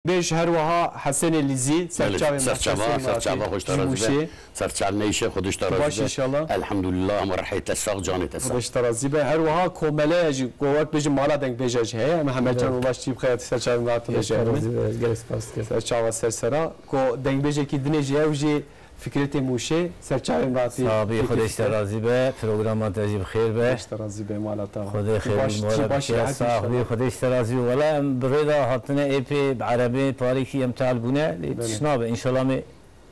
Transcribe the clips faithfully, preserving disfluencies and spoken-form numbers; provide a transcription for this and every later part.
Bêj her wiha Hesenê Lîzî, Belê, serçavê me, serçava, serserê me serçava, hatî, xweş te ji razî be. Mûşê. Serçav neyşe, Xwedê ji te Tu razî baş be. Înşallah. Elhamdulillah, hema rehê te sax, canê te sax. Xwedê ji te razî be. Her wiha komeleya jî, ku wek bêjin mala dengbêja jî heye. Em heme can Evet. û baş tî bi xeyr serçavê me hatine Xwedê ji te razî be, gelek spas dikim. Serçava sersera, ku dengbêjekî dinê jî ew jî Fikretê Mûşê, serçavê me hatî. Sax bî, Xwedê ji te razî be, programa te jî bi xêr be. Xwedê ji te razî be, mala te. Xwedê xêr û baş, tu mubarek baş bike, sihet sax bî, înşallah. Xwedê ji te razî. Wela em bi rê de hatine êpê bi erebê parêkî em tal bûne, lê Belê. tişt nabe, înşallah em ê bi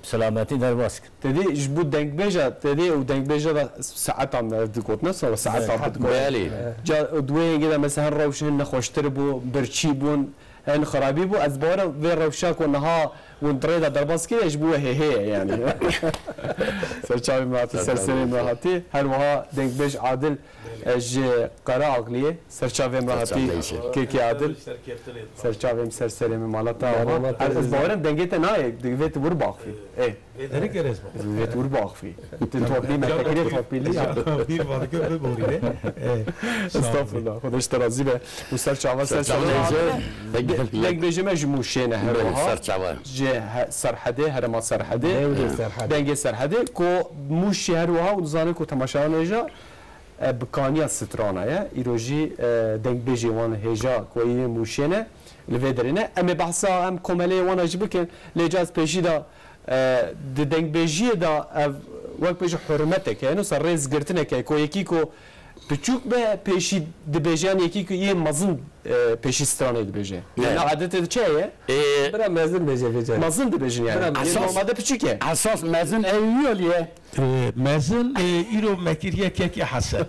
selametî derbas kin. Te dî ji bo dengbêja, te dî û dengbêja de saeta me dikotine, saeta Belê. dikotine. Belê. Ca, di wê yekê de mesela hin rewş hin nexweştir bû, birçî bûn, Hin xirabî bû, ez bawer im vê rewşa ku niha hûn di rê de derbas kiriye, ji bo we hê hê ye, yanî. Serçavê me hatî, serserê me hatî. Her wiha dengbêj Adil, e, ji Qereaxliyê, serçavê me hatî, Serçavê me. Kêkê Adil. Serçavê me, serserê me, mala te ava. Ez bawer im dengê te nayê, divê tu wir baxivî. Ê. Vê derê gerez bû. Vê tu wir baxivî. Tu topî me, te kiriye topîlî ya. Bîr vadike biborîne. Estağfurullah. Xwedê ji te razî be. Û serçava ser Serçava serçava. ser. Deng-, dengbêjê me ji Mûşê ne her Belê, wiha. serçava. Ji he-, Serhedê, herêma Serhedê. Dengê Serhedê. Dengê Serhedê. Ku Mûşê her wiha û dizane ku temaşevanê jî, e, bi kaniya strana ye. Îro jî, e, dengbêjê wan hêja ku yê Mûşê ne. Li vê derê ne. Em ê behsa em komeleyê wan jî bikin. Lê ca ez pêşî de E, di dengbêjiyê de ev wek bêje hurmetek heye, wisa rêzgirtinek heye, ku yekî ku piçûk be pêşî dibêje, yan yekî ku yê mezin, e, pêşî stranê dibêje. Ne. Yani adetê de çi heye? Ê, Bira mezin bêje vê carê. Mezin dibêjin yani. Bira Yê mezin. normalde piçûk e. Esas mezin ew yol ye. Ê, mezin, ê, îro me kiriye kekê Hesen.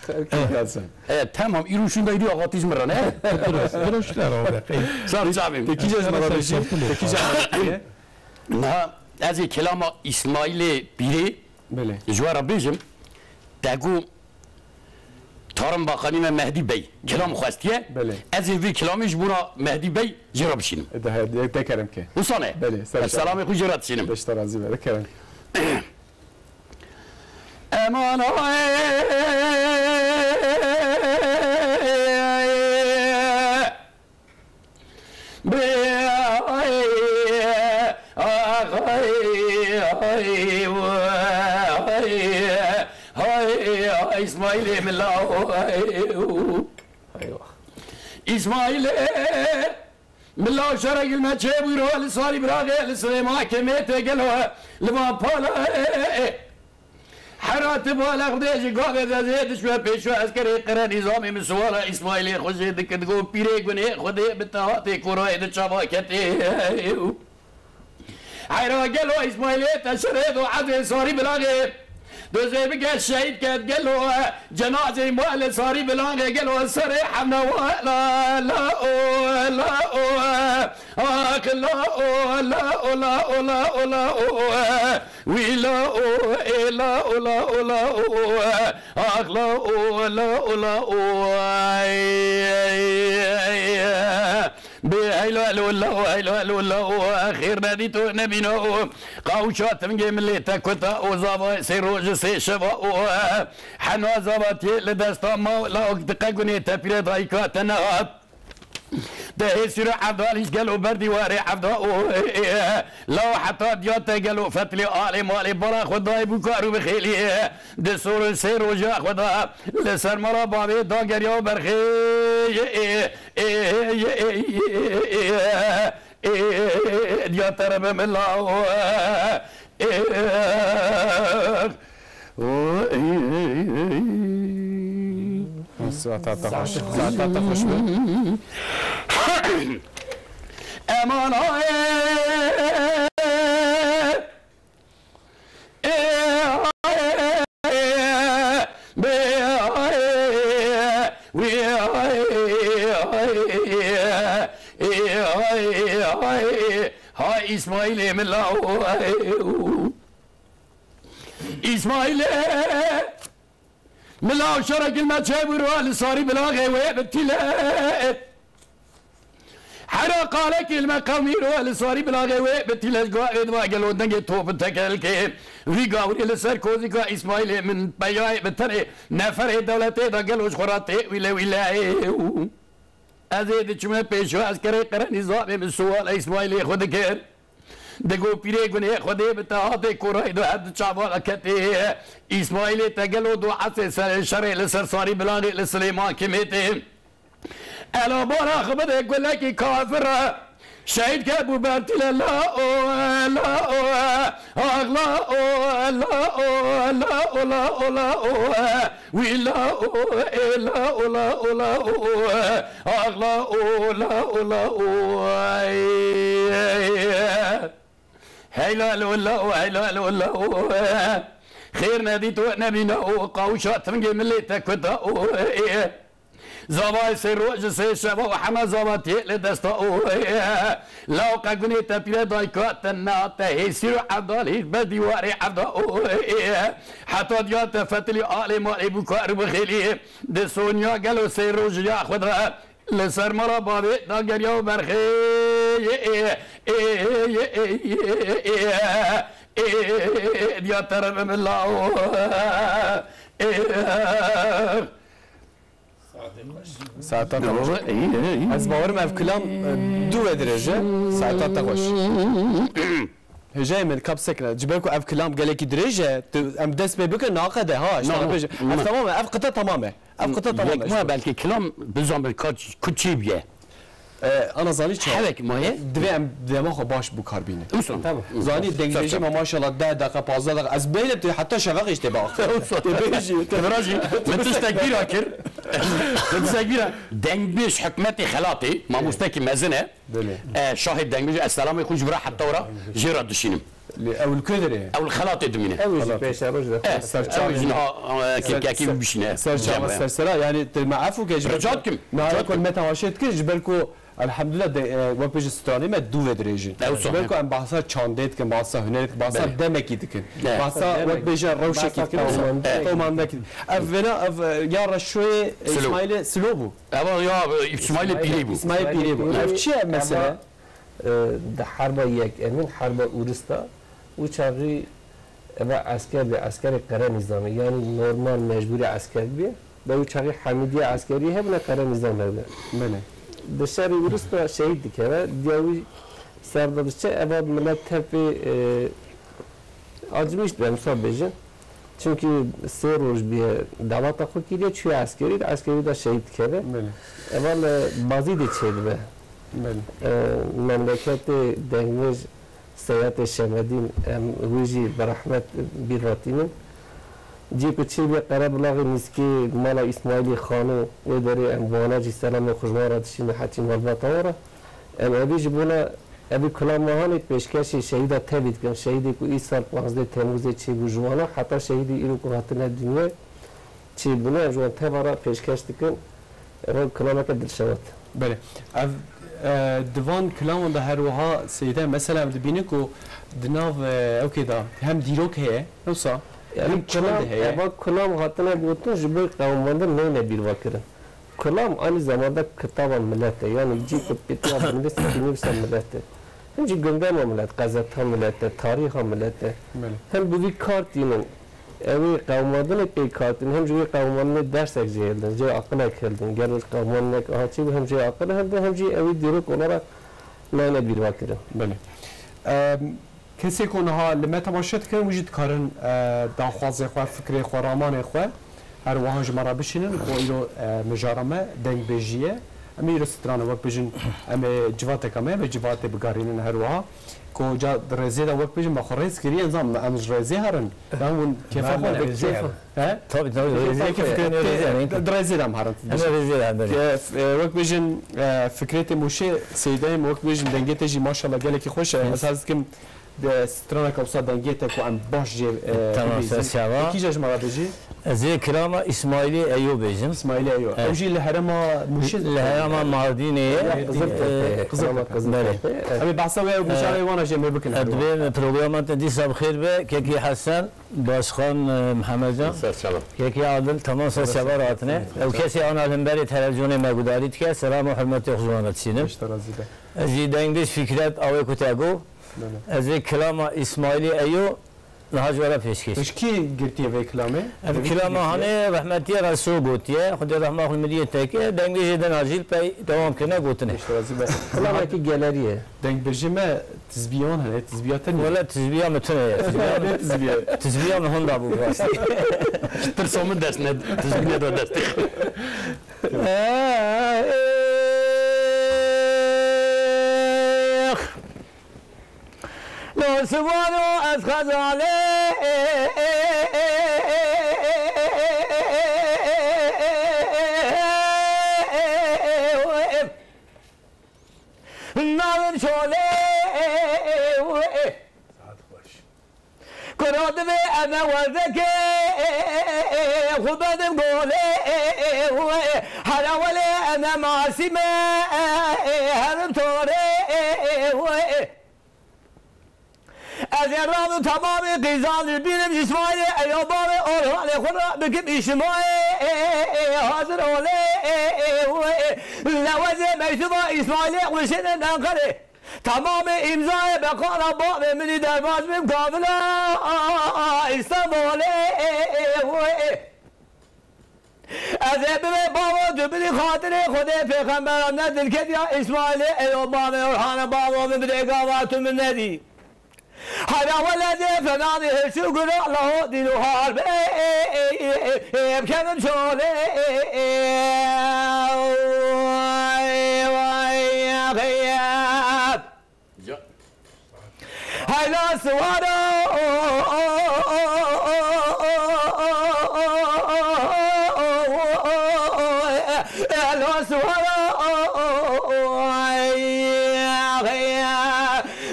Kekê Hesen. E, tamam, îro şunda îro axatî ji min re ne? Durust, durust şuna re be. Serçavê me. Peki, Hesen, Hesen, Hesen. Peki, Niha ez ê kelama Îsmaîlê Pîrê Belê. ji we re bêjim. Te got, Tarim Bakanî me Mehdî Bey kelam xwestiye. Belê. Ez ê vê kelamê ji bona Mehdî Bey jê re bişînim. E, de, de, de kerem ke. Wisa ne? Belê, ser Ez çavan. selamê xwe jê re dişînim. Beş te razî be, de kerem. Eman ay. Bê ay, ax ay, ay, ay, ay, ay, Îsmaîlê min la, ay, Eyvah. Îsmaîlê min la şerekî me çê bûyro li sarî biraxê li Silêma kemê tê gelo li van pala. Hera ti bala Xwedê ji gavê de zê dişme pêşo eskerê qere nîzamê min siwala Îsmaîlê xwe jê dikir, digot, Pîrê gunê Xwedê bi te hatê korayê di çava ketê. Heyra gelo Îsmaîlê te şerê do ezê sarî bilaxê. Dozê bike şehîd ket gelo cenazê malê sarî bilaxê gelo serê hemne wa la la o la o. Ax la o la o la o la o la o. Wî la o, ê la o la o la o. Ax la o la o la o. Ay, ay, ay. Bê heylo heylo la o, heylo heylo la o. Xêr nedî to nebîno. Qawşa tingê milê te kuta o zava sê roj sê şeva o. Hena zava tê li desta ma la o diqe gunê te pîre dayika te nehat. Te hê sîro evdalîş gelo ber dîwarê evda û law heta diya te gelo fetlê alê malê bara xwe dayê bû kar û bixêlî. Di sor û sê roja xwe da li ser mala bavê da geriya û berxê. Diya te re be min law. Saeta te xweş. Saeta te xweş be. Eman ay. Hay Îsmaîlê min law. Îsmaîlê, mila û şerekil me çê bû ro li sarî bilaxê wê bi tîle. Hera qalekil me qewmî ro li sarî bilaxê wê bi tîle ji gavê diva gelo dengê top tekelkê. Vî gawrî li ser kozîka Îsmaîlê min peyayê bi tenê neferê dewletê de gelo ji xwe ra tê wîle wîle. Ez ê diçime pêşiya eskerê qerenî, zavê min suwala Îsmaîlê xwe dikir. Digo pîrê gunê Xwedê bi te hatê korayî do her du çava ketê. Îsmaîlê te gelo do esê serê şerê li ser sarî bilangê li Silêman kimêtê. Ela bara xwe bide gulekî kafir e. Şehîd ke bû bertîle la o, la o, ax la o, la o, la o, la o, la o, wî la o, ê la o, la o, la o, ax la o, la o, la o, ey. Hey la lo la o, hey la lo la o. Xêr nedî to nebîna o, qawşa tingê milê te kuta o. Zavayê sê roj sê şeva û hema zava tê li desta o. Law qe gunê te pîre dayka te na te hêsîr û evdal hîç be dîwarê evda o. Heta diya te fetilî alê malê bû kar bixêlî. Di sonya gelo sê roj ya xwe de li ser mala bavê da geriya û berxê. Diya te re bimila o. Saeta te xweş. Ey, ey, ey. Ez bawerim ev kilam, e, dû ve dirêj e. Saeta te xweş. Hêjayê min, kap sekine. Ji ber ku ev kilam gelekî dirêj e, tu, em dest pê bikin, naqede, ha, işte, no, no, bêje. Ev tamam e, ev qita tamam e. Ev qita tamam e. Yek ma belkî kilam bizan bir kaç, ku çi biye. E, ana zanî çi? Hevek maye. Divê em dema xwe baş bikar bînin. Wisa. Tamam. Zanî, dengbêjî me maşallah deh deqa, pazdeh deqa. Ez bêlim tu heta şeveq îşte bak. Wisa. Tu bêjî. Tu virajî. Min tiştek bîra kir. Min tiştek bîra. Dengbêj hikmetê xelatê, mamostekî mezin e. Belê. E, şahê dengbêj, ez selamê xwe ji vira heta wira jê re dişînim. Lê ew li ku derê ye? Ew li xelatê dimîne. Ew jî pêşeroj de. Eh, ew jî niha, eh, kekekî bişîne. Ser çava, ser sera, yani, te me efû ke ji ber ku niha ku me temaşe dikir, ji ber ku elhamdulillah de, eh, wek bêje stranê me dû ve dirêj in. Ji ber ku em bahsa çandê dikin, bahsa hunerê dikin, bahsa demekî dikin. Bahsa wek bêje rewşekî dikin, qewmandekî dikin. Ev vêna, ev, eh, ya Reşoyê, eh, Îsmaîlê Silo bû. Ev ya, eh, Îsmaîlê Pîrê bû. Îsmaîlê Pîrê bû. Ev çi ye mesela? E, di herba yekemîn, herba Urista, û çaxî eva esker bî, eskerê qere nîzamê, yanî normal mecbûrî esker bî. Be û çaxî hemîdiya eskerî hebûne, qere nîzam hebûne. Belê. Di şerî Urista şehîd dikeve, diya wî ser de diçe, eva milet tepê, e, Acimîş dibe, em wisa bêjin. Çimkî sê roj bûye daweta xwe kiriye, çûye eskerî, di eskerî de şehîd dikeve. Belê. Eva li Bazîdê çêdibe. Belê. E, memleketê dengbêj Seyatê Şemedîn, em wî jî bi rehmet bîr ve tînin. Cî ku çêbûye Qerebilaxê nîzkê mala Îsmaîlê Xano, wê derê em wana jî selamê xwe ji wan re dişînin, hetî malbata wan re. Em evî ji bona evî Kilam Mehanê pêşkêşî şehîda tevî dikin. Şehîdê ku îsal panzdeh Temmûzê çêbû ji wana heta şehîdê îro ku hatine dinyê çêbûne, em ji wan teva re pêşkêş dikin. Ev kilameke dilşewat. Belê. Ev, e, di van kilaman de her wiha seyde, mesela em dibînin ku di nav, e, ewkê de hem dîrok heye, wisa hem çand heye. Eva kilam hatine gotin ji bo qewimandin neyne bîrva kirin. Kilam aynî zamanda kitaba milet e. Yanî cî ku pêtiya binivîs, nivîsa milet e. Him jî gundema milet, qezeta milet e, tarîxa milet e. Belê. Him bi vî kar tînin. Ew ê qewimandinê pê kar tînin, him ji wê qewimandinê dersek jê hildin, jê aqilek hildin. Gelo ji qewimandineke aha çêbû, him jê aqil hildin, him jî ew ê dîrok olarak nayne bîrva kirin. Belê. Em, Kesê ku niha li me temaşe dikin, wî jî dikarin, e, daxwazê xwe, fikrê xwe, ramanê xwe her wiha ji me re bişînin. Ku îro, e, mijara me dengbêjî ye. Em ê îro strana wek bijin, em ê civateka me, em ê civatê bigarînin her wiha. Ku ca di rêzê de wek bijin me xwe rêz kiriye, nizam em ji rêzê herin. Yan hûn kêfa xwe Belê, rêzê herin. He? Tabii, tabii, rêzê Kêfa ki xwe. Fikrê rêzê herin. Di rêzê de em herin. Em rêzê de herin. Ke, e, wek bijin, e, fikrê te mûşê, seydayê me wek bijin dengê te jî maşallah gelekî xweş e. Ez hez dikim, Di straneke wisa dengê te ku em baş jê, e, Tamam, bibîzin. Ser çava. Kîja ji me re bêjî? Ez ê kilama Îsmaîlê Eyo bêjim. Îsmaîlê Eyo. Evet. Ew jî li herêma Mûşê Li herêma Mardînê ye. Qiziltepe. E, Qiziltepe. Belê. Em ê behsa wê mijarê wana jê me bikin. E, divê programa te dîsa bi xêr be. Kekî Hesen, Başkan, e, Mihemed Can. Ser çava. Kekî Adil, tamam ser çava re hatine. Ew kesê ana li hemberê televizyonê me gudarî dike. Selam û hurmetê xwe ji wan re dişînim. Pişta razî be. Ez jî dengbêj Fikret Awê ku te got. Belê. Ez ê kilama Îsmaîlê Eyo Niha ji we re pêşkêş. Ji kî girtiye vê kilamê? Ev kilama hanê rehmetiye Reso gotiye. Xwedê rehma xwe li miriyê te ke. Dengê jê dina jî li pey dewam kirine gotinê. Pêşrazî be. Kilamekî geleriye. Dengbêjê me tizbiyan hene, tizbiya te niye? Wele tizbiya min tune ye. Tizbiya min, tizbiya min honda bû rastî. Tirsa min dest ne, tizbî neda destê. Ex. Lo sivaro ez xezalê. Navin çolê. Kura divê eme werdekê, xwe bedim golê, hera welê eme masîme, herim torê. Ez ê rav û temamê qîzan li bînim Îsmaîlê, eyo bavê Orhanê xwe ra bikim îştimayê, hazir olê. Lewezê mektuba Îsmaîlê xwişêne Enqerê. Temamê îmzayê beqala bavê min î derbaz bim kavila Îstanbolê. Ez ê bibê bavo tu bidî xatirê Xwedê pêxembera ne dilketiya Îsmaîlê eyo bavê Orhana bavo min bidê gava tu min nedî. Hera weledê fenanî hirçû gura laho dîn û harbe. Em kevin çolê. Ya. Heyla siwara. Heyla siwara.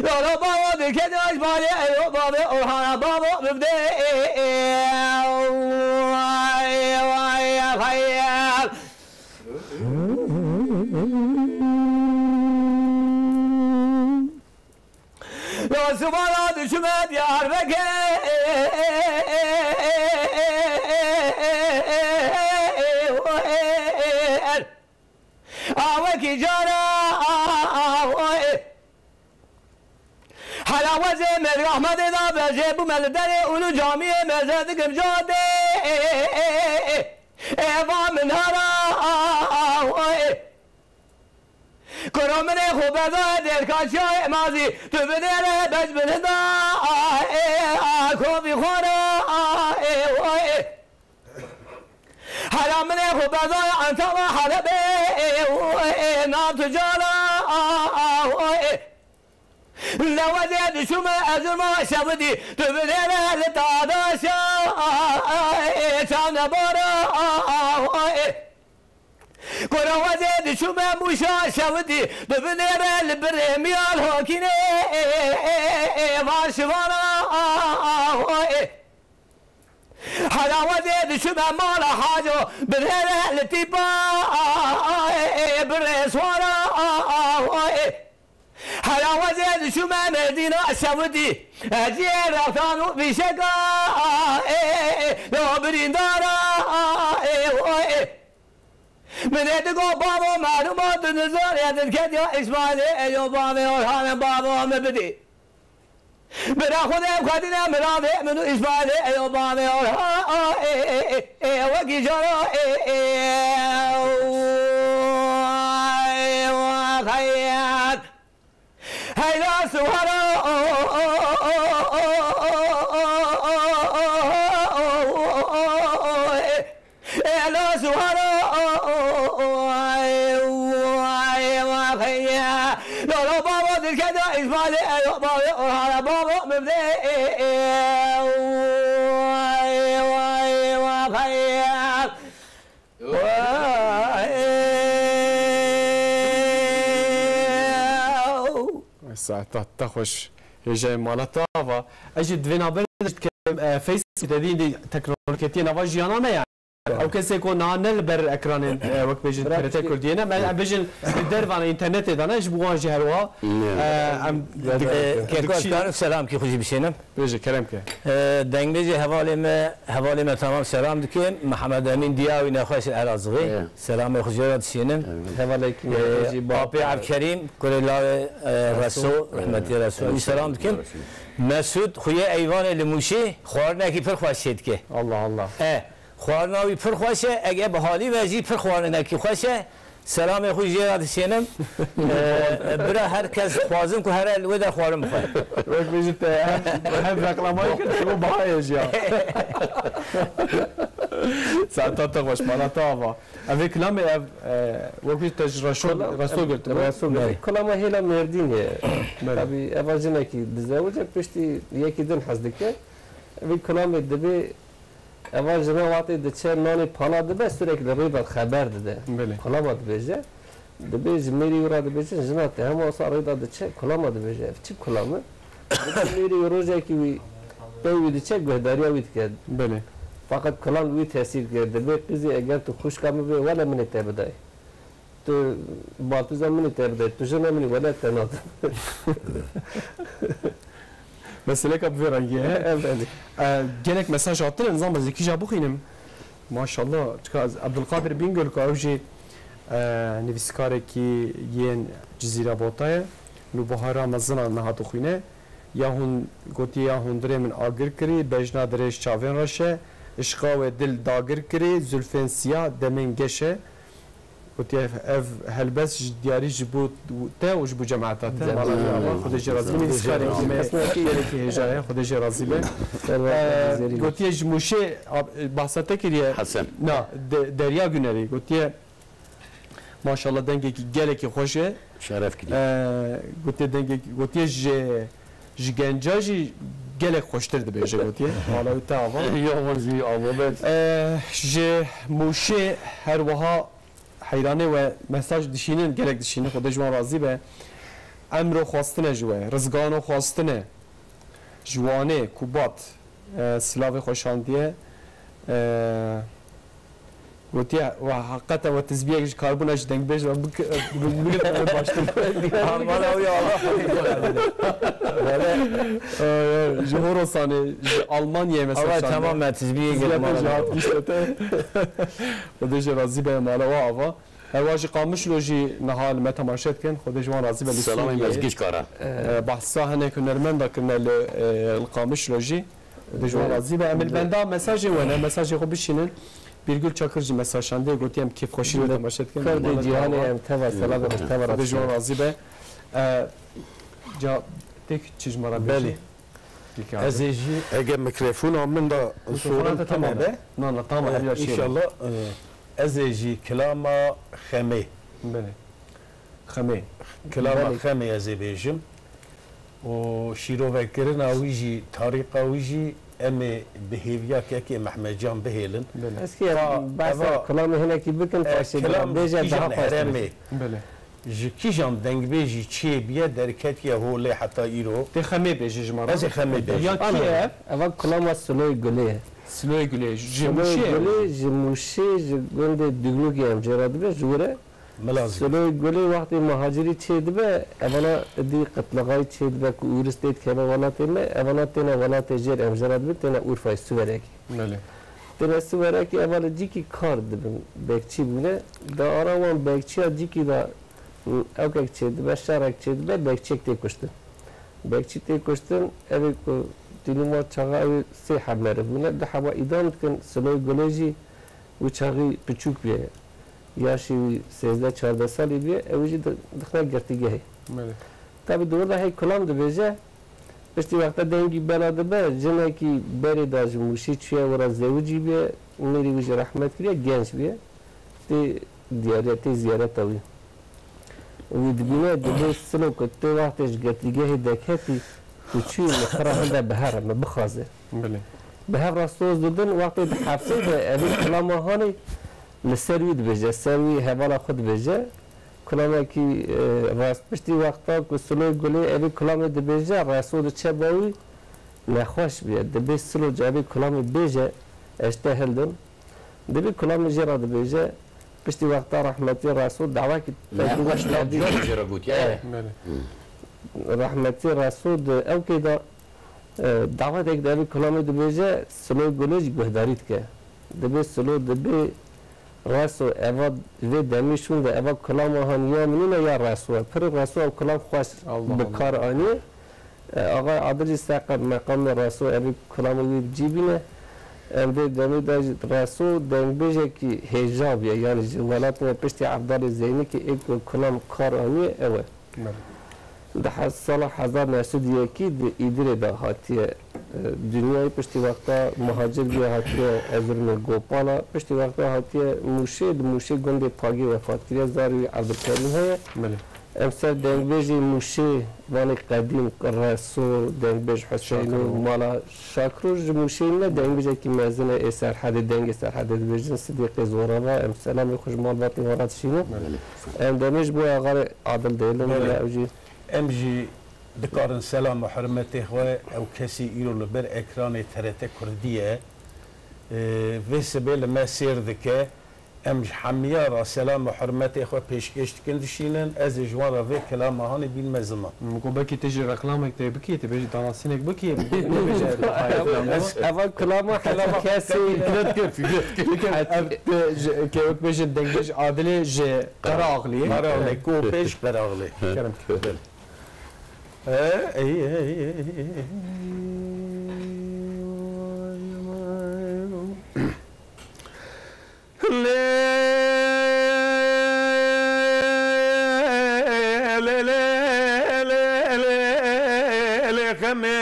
Lolo bavo dikediş bari eyo bavê Orhana bavo bibde. Yo sibara dişime Diyarbekir. Awekî cara. Hela wezê Mêrg Ahmedê da bejê bûme li derê û li camiyê meze dikim cadê. Eva min hara. Kuro min ê xwe berdayê dêrka çiyayê mazî, tu binêre bec bilinda, ê, a, kovî xwe re, a, ê, o, ê. Hela min ê xwe berdayê Antala Helebê, ê, o, ê, nav tu cala, a, a, o, ê. Lewedê dişûme ez ma şewidî, tu binêre li tadaşa, a, a, ê, çavnebara, a, a, o, ê. Kura wezê dişûme Mûşa şewitî, dibinêre li birê Miyal Hokînê, van şivana, hela wezê dişûme mala Haco, binêre li tîpa, birê Swara. Hela wezê dişûme Mêrdîna şewitî, ciyê rextan û vîşeka, lo birîndara. Min ê digo bavo malûma tu nizar ya dilketiya Îsmaîlê, eyo bavê Orhanê bavo min bidî. Bira Xwedê em xwedîne miravê min û Îsmaîlê, eyo bavê Orhan, ê, ê, ê, ê, wekî cara, ê, ê, ê, xeyr. Heyla siwara, heyla siwara, lolo babo dilkeda Îsmaîlê, eyo babo, hara babo mimde. Saeta te xweş. Hêjayê mala te ava. Ez jî di vê navberê de dikerim, e, Facebook te dî teknolojî ketiye nava jiyana me yani. Ew kesê ku niha ne li ber ekranên, e, wek bêjin T R T Kurdiyê ne, me, em bêjin li dervana înternetê de ne, ji bo wan jî her wiha, e, em Keko, ez dikarim selamkî xwe jî bişênim. Bêje, kerem ke. E, dengbêjê hevalê me, hevalê me tamam selam dikim. Mihemed Emîn Diya wî nexweş li Elazığê. Selamê xwe jê re dişênim. Hevalekî me, e, jî Apê Evkerîm, kurê lawê, e, Reso, rehmetî Reso. Wî selam dikim. Mesûd, xweyê Eyvanê li Mûşê, xwarinekî pir xweş çê dike. Allah Allah. E, Xwarina wî pir xweş e, eger bi halî ve jî pir xwarinekî xweş e. Selamê xwe jê re dişênim. E, bira her kes dixwazim ku here li wê der xwarin bixwe. Wek bêjin te hem, hem reklamayê kir, hem biha ye jî ya. Saeta te xweş, mala te ava. Ev ê kilamê ev, e, wek bêjin te ji Reşo, Reşo girtibe. Reşo girtibe. Kilama hêla Mêrdînê ye. Belê. Tabî eva jinekî dizewice, piştî yekî din hez dike. Vî kilamê dibê Eva jina wextê diçe nanê pala dibe, sürekli rê de xeber dide. Belê. Kulama dibêje. Dibê ji mêrî wî re dibêjin, jina te hema wisa rê de diçe, kulama dibêje. Ev çi kulam e? Dibê mêrî wî rojekî wî pey wî diçe, guhdariya wî dike. Belê. Feqet kulam wî tesîr dike. Dibê qîzê eger tu xwişka min bê, wele min ê te bidayê. Tu baltûza min ê te bide, tu jina min î wele te nadim. Meseleka bi vê rengî ye. Ev, ev. E, gelek mesaj hatine, nizam ez yekî jî bixwînim. Maşallah, çika ez Abdulkadir Bingöl ku ew jî, e, nivîskarekî yên Cizîra Bota ye. Nûbahara mezin a niha dixwîne. Ya hûn gotiye ya hundirê min agir kirî, bejna dirêj çavên reş e. Işqa we dil dagir kirî, zulfên siya demên geş e. Gotiye, ev helbest ji diyarî ji bo te û ji bo cemaeta te. Cemaeta. Mala we ava, Xwedê jê razî be. Nivîskarekî me gelekî hêja ye, Xwedê jê razî be. Server Ee, Cizîrî. Gotiye ji Mûşê, ab-, bahsa te kiriye. Hesen. Na, de-, Derya Günerî. Gotiye, maşallah dengekî gelekî xweş e. Şeref kiriye. Ee, gotiye dengekî, gotiye ji, ji genca jî gelek xweştir dibêje gotiye. Mala wî te ava. Ya wan jî ava be. Ee, ji Mûşê her wiha Heyranê we mesaj dişînin, gelek dişînin, Xwedê ji wan razî be. Emro xwestine ji we, Rizgano xwestine, ji Wanê, Kubat, e, silavê xwe şandiye. E, gotiye, we heqeten we tizbiyek ji karbûna ji dengbêj ve bik-, bigirtin, ev baştir. Armana wî Allah. Wele, e, ji Horasanê, ji Almanyayê mesaj şandiye. Tamam, me tizbiyek Tizbiyek girmana. Ji hat gişte te. Xwedê jê razî be, mala we ava. Herwa ji Qamişlo jî niha li me temaşe dikin. Xwedê ji wan razî be li Selamê Sûriyeyê. Mezgîş Kara. Ee, behsa hinek hunermenda kirine li, e, li Qamişlo jî. Xwedê ji wan razî be. Em li benda mesajê we ne, mesajê xwe bişînin. Bîrgul Çakir jî mesaj şandiye, gotiye em kêfxweşî li we temaşe dikin. Kurdê cîhanê em teva selamê xwe teva Xwedê ji wan razî be. Ee, ca têk çi ji me re bêjî? Belê. Dikare. Ez ê jî Eger mikrofona min de Mikrofona sorun te tamam tune e. Be? Na, na, tamam, her ya şey. İnşallah, e, ez ê jî kilama Xemê. Belê. Xemê. Kilama Belê. Xemê ez ê bêjim. Û şîrovekirina wî jî, tarîqa wî jî em ê bi hêviya kekê Mehmedcan bihêlin. Belê. Eskiye Ka behsa eva, kilamê hinekî bikin, e, paşê kilam bêje kîjan daha xweş heremê. Belê. Ji kîjan dengbêjî çêbûye derketiye holê heta îro? Tê Xemê bêje ji me re. Ez ê Xemê bêjim. Ya kî ye? Eva kulama Siloyê Gulê ye. Siloyê Gulê. Ji Siloyê Mûşê ye? Gulê, ji Mûşê, ji gundê Duglûkê em jê re dibê, ji wir e. Milazgirê. Siloyê Gulê wextê muhacirî çêdibe, evana dî qitlixayî çêdibe ku ûris tê dikeve welatê me, evana têne welatê jêr em jê re dibê, têne Urfayê Siwerekê. Belê. Têne Siwerekê eva li cîkî kar dibin, bekçî bûne. Di ara wan bekçiya cîkî de, û ewkek çêdibe, şerek çêdibe, bekçiyek tê kuştin. Bekçî tê kuştin, ev ê ku tînî wan çaxa ew ê sê heb meriv bûne, du heba îdam dikin, Siloyê Gulê jî wî çaxî piçûk bûye. Yaşê wî sêzdeh çardeh salî bûye, ew jî di-, dixine girtîgehê. Belê. Tabî di wir de hey kulam dibêje, piştî wexta dengî bela dibe, jinekî berê de ji Mûşê çûye, wira zewicî bûye, mêrî wî jî rehmet kiriye, genc bûye. Tê diyariya, tê ziyareta wî. Wî dibîne, dibê Silo ku tu wextê ji girtîgehê deketî, tu çûyî li xira hinde bihere, min bixwaze. Belê. Bi hev re soz didin, wextê di hefsê de evî kilama hanê li ser wî dibêje, ser wî hevala xwe dibêje. Kulamekî, e, rast piştî wexta ku Siloyê Gulê evî kulamê dibêje, Reso diçe ba wî nexweş bûye. Dibê Silo cevê kulamê bêje, ez te hildim. Di vî kulamê jê re dibêje, piştî wexta rehmetî Reso dawekî Ne xweş ne cihê jê re gotiye. Belê. Rehmetî Reso di ew kê de, e, dawetek de vî kulamê dibêje, Silo Gulê jî guhdarî dike. Dibê Silo dibê Reso eva vê demî şûn de eva kulama han ya min nîne ya Reso e. Pir Reso ew kulam xweş Allah bi Allah. kar aniye. E, Axay Adil jî seqet meqamê Reso evî kulamê wî bi cî bîne. Em vê demê de jî Reso dengbêjekî hêja bûye. Yanî ji welatê me piştî Evdalê Zeynikê ê ku kulam kar aniye ew e. Belê. Di he-, sala hezar neh sed û yekî di Îdirê de hatiye, e, dinyayê. Piştî wexta muhacir bûye hatiye Erzurumê Gopala. Piştî wexta hatiye Mûşê, di Mûşê gundê Pagê wefat kiriye. Zarê wî Evdilkerîm heye. Belê. Em ser dengbêjê Mûşê, vanê qedîm, Reso, dengbêj Huseyno, Şakiro. Mala Şakiro ji Mûşê ne dengbêjekî mezin e, ê Serhedê, dengê Serhedê dibêjin, Sidîqê Zorava, em selamê xwe ji malbatê xwe re dişînin. Belê. Em demê ji bo Axayê Adil dêlin, Belê. bila ew jî. Em jî dikarin selam û hurmetê xwe, ew kesî îro li ber ekranê T R T Kurdî ye, e, vê sibê li me sêr dike. Em ji hemiya re selam û hurmetê xwe pêşkêş dikin, dişînin. Ez ê ji wan re vê kilama hanê bînme ziman. Min got, belkî tu jî reklamek tê bikî, tu bêjî danasînek bikî, min got, nebêje. Ez, eva kilama heta kesê. Fikret kir, fikret kir. Heta, e, ji, ke wek bêjin dengbêj Adilê ji Qeraxlî. Qeraxlê, Kopê ji Qeraxlê. Kerem. Ey, ey, ey, ey, ey. Lê, lê, lê, lê, lê, lê, xemê.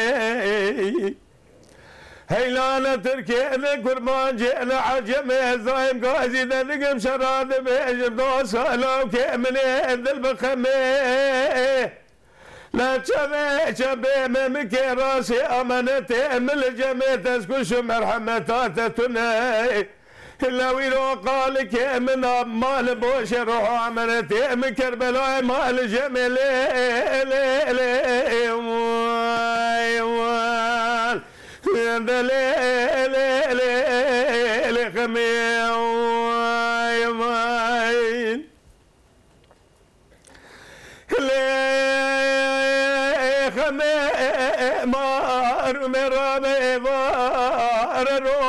Heylane Tirkê ne kurmancê ne ecemê, ez daim gazî de digim şera dibêjim, da salawkê min ê dil bi xemê. Li çavê çavê me min kê rasê emanetê min li cemê tezkuş û merhemeta te tune. Lewîro qalikê min a mal boşê roha emanetê min Kerbelayê mal cemê lê, lê, lê, way, way. De lê, lê, lê, lê, xemê, way, way. Lê xemê mar û me rabe var ro,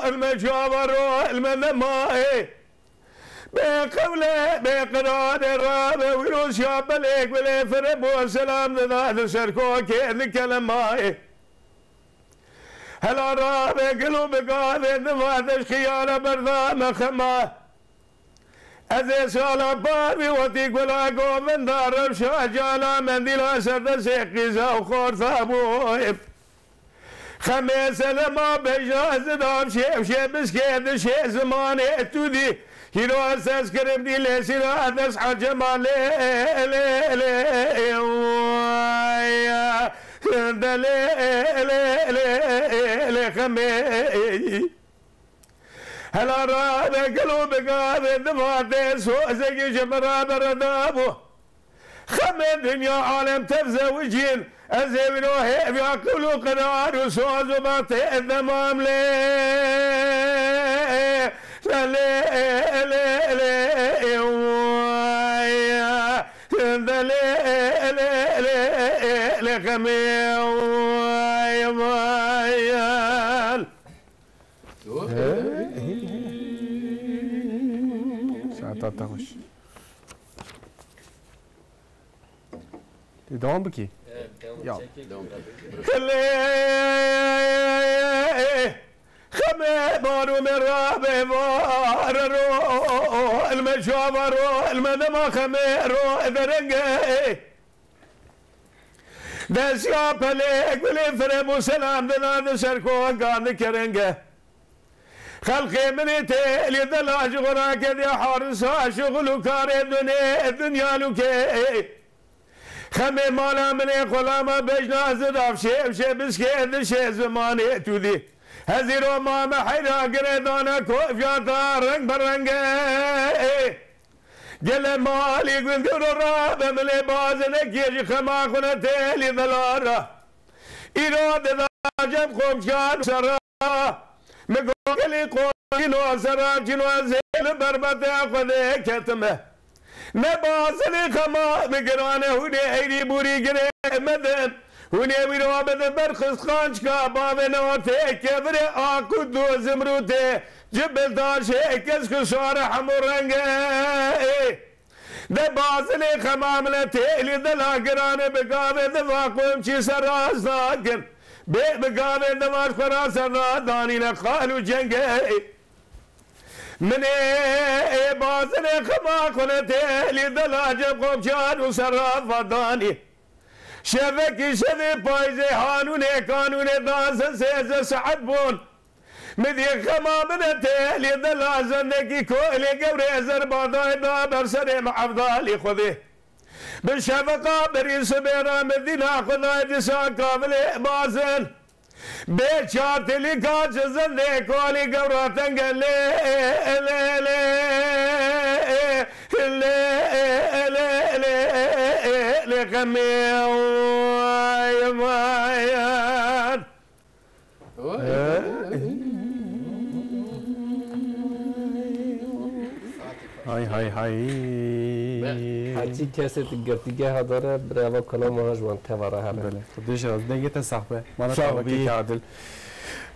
el me çava ro, el me nema e. Bê qewle, bê qirare rabe wîroşya belê gulê fire bo selam dida di ser kokê di kelema e. Hela rabe gil û bi gavê di va de ji xiyara berda me xema. Ez ê sala par wî wetî gula govinda rewşa cala mendîla ser destê qîza û xorta bû. Xemê selema bejna ez didam şê, şê biskê di şê zimanê tu dî. Hîro ez ez kirim dî lê sîra ez ecema lê, lê, lê, way, de lê, lê, lê, lê, xemê. Hela rabe gelo bigavê divatê sozekî ji min re bereda bû. Xemê dinya alem tev zewicîn, ez ê wîro hêviya qul û qirar û soz û batê demam lê. Lê, lê, lê, lê, way, de lê, lê, lê, lê, xemê, way, way. Saeta te xweş. Tê devam bikî? Ya. Xemê, xemê, baro me rabe var ro, el me çava ro, el me dema xemê ro, derenge. Destya pelê gulê fire bû selam dina di ser kokan di kerenge. Xelqê min ê têlî dela ji xwe rakediya harisa şixul û karê dunê dinya lûkê. Xemê mala min ê xulama bejna zidav şêv şê biskê dişê zimanê tu dî. Hezîro ma me heyra girê dane kofya ta reng bi renge. Gele malî gund gewro rabe min ê bazinekê ji xema xwe ne têlî dela ra. Îro dida cem xomşan sera. Mi got gelî Cîno seraf cîno ez ê li berbetê Xwedê ketime. Ne bazinê xema min girane hûn ê eyrî bûrî girê me din. Hûn ê wî re bidin ber xistxançka bavê ne ortê kevirê aqût û zimrûtê. Ci bil daşê kes xisare hemû renge. De bazinê xema miletê li dela girane bi gavê de va qom çî ser rast nakin. Bê bi gavê de va xwe ra ser ra danîne xal û cenge. Min ê, ê bazinê xema xwe ne tê li dela cem qom çar û ser ra va danî. Şevekî şevê payzê hanûnê kanûnê da ze sêze saet bûn. Min dî xema min e tê lê de lazendekî ko lê gewrê zer badayê da ber serê min Evdalî Xwedê. Bi şefeqa berî sibê re min dîna Xwedayê dîsa kavilê bazin. Bê çar telîka ci zendê kolî gewra tenge lê, lê, lê, lê, lê, lê, lê, lê, xemê, oy, mayan. Hay hay hay. Herçî kesê tu girtîgeha dore, bireva kolama ji wan teva re here. Belê. Xwedê ji dengê te sax be. Mala Sağ ol, kavakê bî. Adil.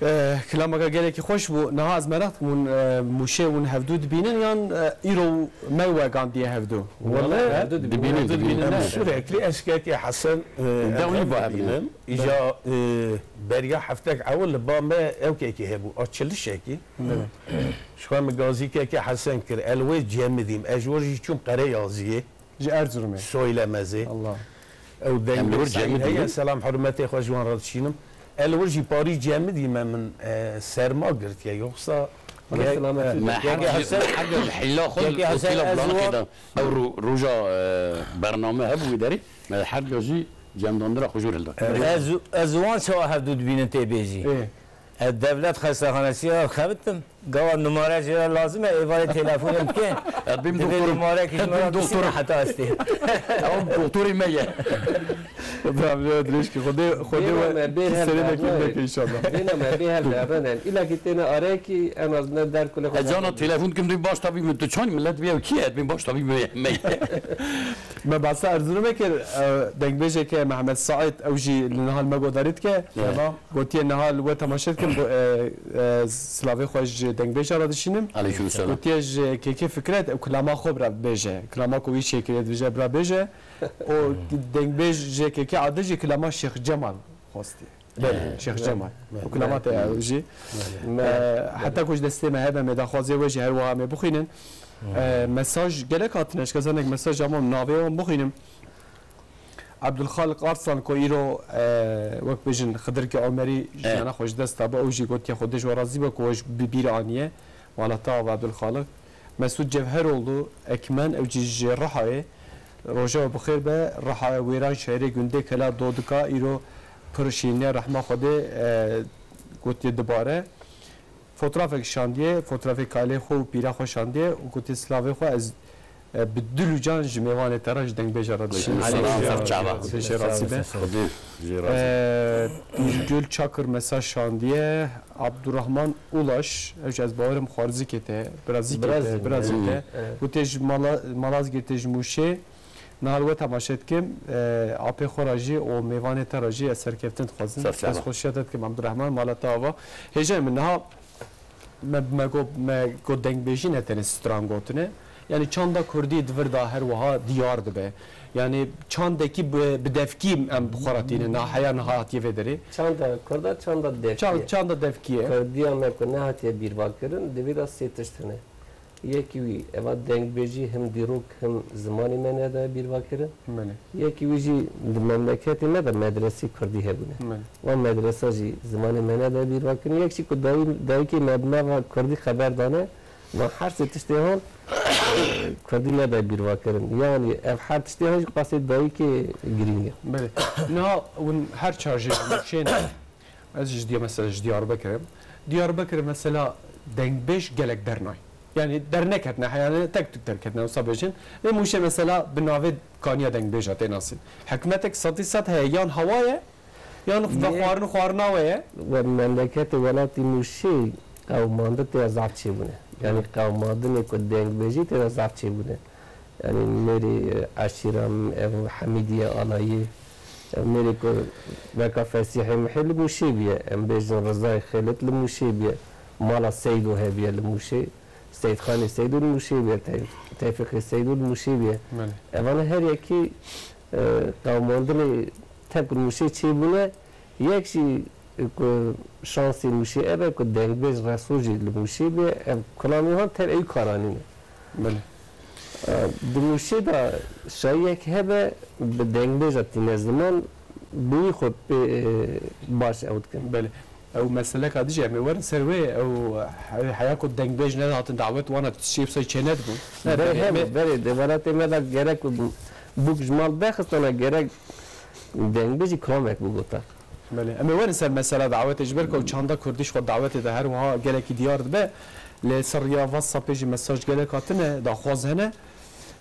Eh, kilamaka gelekî xweş bû. Niha ez meraq dikim hûn, eh, Mûşê hûn hevdû dibînin yan, eh, îro me wegandiye hevdû? Wele, hevdû dibînin. Dibînin, Hevdû dibînin. Em ne? Sürekli eskekê Hesen, eh, Dewî em ba hevdû dibînin. Îja, e, beriya heftek ewil li ba me ewkekî hebû, a çilişekî. Evet. Ji xwe min gazîkekê Hesen kir, el wê cemidîm, ez ji wir jî çûm Qereyaziyê. Ji Erzurumê. Soylemezê. Allah. Ew Em li wir dengê cemidîm. Heye, selam hurmetê xwe ji wan re dişînim. El wir jî parî cemidîme min, e, serma girtiye, yoksa Wele selamet. Me her Yeke Hesen, her hilla xwe Yeke Hesen, otela ez planokê wan de. Ew ro-, roja, e, bername hebû wî derê. Me her jî cemdandira xwe jor hilda. Ez, ez wan çawa hevdû dibînin tê bêjî. Ê. Ez devlet xestaxanesî ya xebitim. Gawa numare jê re lazim e, êvarê telefonê bike. Ez bim Divê doktor, numarek ez ji me bim re doktor. Bisîne heta ez tê. Ew doktorê me ye. Tamam, ya dirêj ki. Xwedê, Xwedê Bêna we me bê ki hev serê me derdnayê. Kir neke inşallah. Bêna me bê hev derdnayê. Îla ki têne arekî, en azından der kule xwe Ez cana derdnayê. Telefon kim dû baş tabî min tu çan millet bê ew kî ye? Bin baş tabî me ye. Me bahsa Erzurumê kir, e, dengbêjeke Mehmet Said, ew jî li niha li me godarî dike. Evet. Gotiye niha li we temaşe dikim, go-, e, e, silavê xwe ji dengbêja re dişînim. Aleyküm selam. Gotiye ji Kêkê Fikret, ew kilama xwe bira bêje. Kilama ku wî çêkiriye dibêje bira bêje. O dengbêj ji Kêkê Adil jî kilama Şêx Cemal xwestiye. Belê, Şêx Cemal. Belê. Ew kilama te ew jî. Belê. E, heta ku ji destê me hebe me daxwazê we jî her wiha me bixwînin. E, mesaj gelek hatine, ji kesanek mesaj ama navê wan bixwînim. Abdulxaliq Arslan ku îro, e, wek bêjin Xidirkê Omerî jiyana xwe ji dest dabe, ew jî gotiye Xwedê ji we razî be ku we ji bi bîr aniye. Mala te ava Abdulxaliq. Mesûd Cevheroğlu Ekmen, ew jî ji Rihayê. Roja we bi xêr be. Riha wêran şehirê gundê kela dodika îro pir şîrîne rehma Xwedê, e, gotiye dibare. Fotoğrafek şandiye, fotoğrafê kalê xwe û pîra xwe şandiye û gotiye silavê xwe ez, e, bi dil û can ji mêvanê te re ji dengbêja re dişînim. Aleyküm selam, ser çava. Xwedê jê razî be. Xwedê jê razî be. E, Nurgül Çakır mesaj şandiye, Abdurrahman Ulaş, ew jî ez bawerim xwarzikê te, birazîkê te, Birazî. Birazî te. Evet. Gotiye ji Mala-, Malazgirtê ji Mûşê, Niha li we temaşe dikim, e, apê xwe re jî û mêvanê te re jî ez serkeftin dixwazim. Serçava. Destxweşiya te dikim, Abdurrahman, mala te ava. Hêjayê min, niha me, me got, me got dengbêjî ne tenê stran gotine. Yanî çanda kurdî di vir de her wiha diyar dibe. Yanî çandekî bi, bi devkî em bi xwe re tînin, niha heya niha hatiye vê derê. Çanda kurda, çanda devkî Çan-, ye. Çanda devkî ye. Kurdiya me ku nehatiye bîrvakirin, di vî de sê tişt hene. Yekî wî, eva dengbêjî him dîrok, him zimanê me nedaye bîrvakirin. Belê. Yekî wî jî di memleketê me de medresî kurdî hebûne. Belê. Wan medresa jî zimanê me nedaye bîrvakirin. Yek jî ku dayî-, dayikê me bi nava kurdî xeber dane, van her sê tiştê han, kurdî nedaye bîrvakirin. Yanî ev her tiştê han jî qasê dayikê girîng e. Belê. Niha hûn her çar jî şên Ez ji diya mesela ji Diyarbekir im. Diyarbekir mesela dengbêj gelek dernay. Yani derneketine, yani tek tük derketine, wisa bêjin. Lê Mûşê mesela bi navê kaniya dengbêja tê nasîn. Hikmetek sedî sed heye, yan hewa ye, yan Yê vexwarin û xwarina we ye. We memleketê welatî Mûşê qewimandin tê de zaf çêbûne. Yanî qewimandinê ku dengbêjî tê de zaf çêbûne. Yanî mêrê, e, eşîra min, ev Hemîdiye Alayî, ev mêrê ku weka Fesîhê Mihê li Mûşê bûye. Em bêjin Rizayê Xêlit li Mûşê bûye. Mala Seydo hebiye li Mûşê. Seyîdxanê Seydo li Mûşê bûye. Tey-, Tevfîqê Seydo li Mûşê bûye. Belê. Evana her yekî, e, qewimandinê tevk li Mûşê çêbûne. Yek jî ku şansê Mûşê ev e ku dengbêj Reso jî li Mûşê bûye, ev kulamê wan tev ewî karanî ne. Belê. E, di Mûşê de şayiyek hebe bi dengbêja tîne ziman bi wî xwe pê, e, baş ew dikin. Belê. Ew meseleka dijî em ê werin ser wê, ew he-, heya ku dengbêj nehatin dawet wana tiştê wisa çê nedibûn. Ne, Berê belê, hebe, me- berê di welatê me de gerek bûk ji mal vexistana gerek dengbêjî kulamek bigota. Belê. Em ê werin ser mesela dawetê, ji ber ku ew çanda kurdî ji xwe dawetê de her wiha gelekî diyar dibe. Lê ser riya WhatsAppê jî mesaj gelek hatine, daxwaz hene.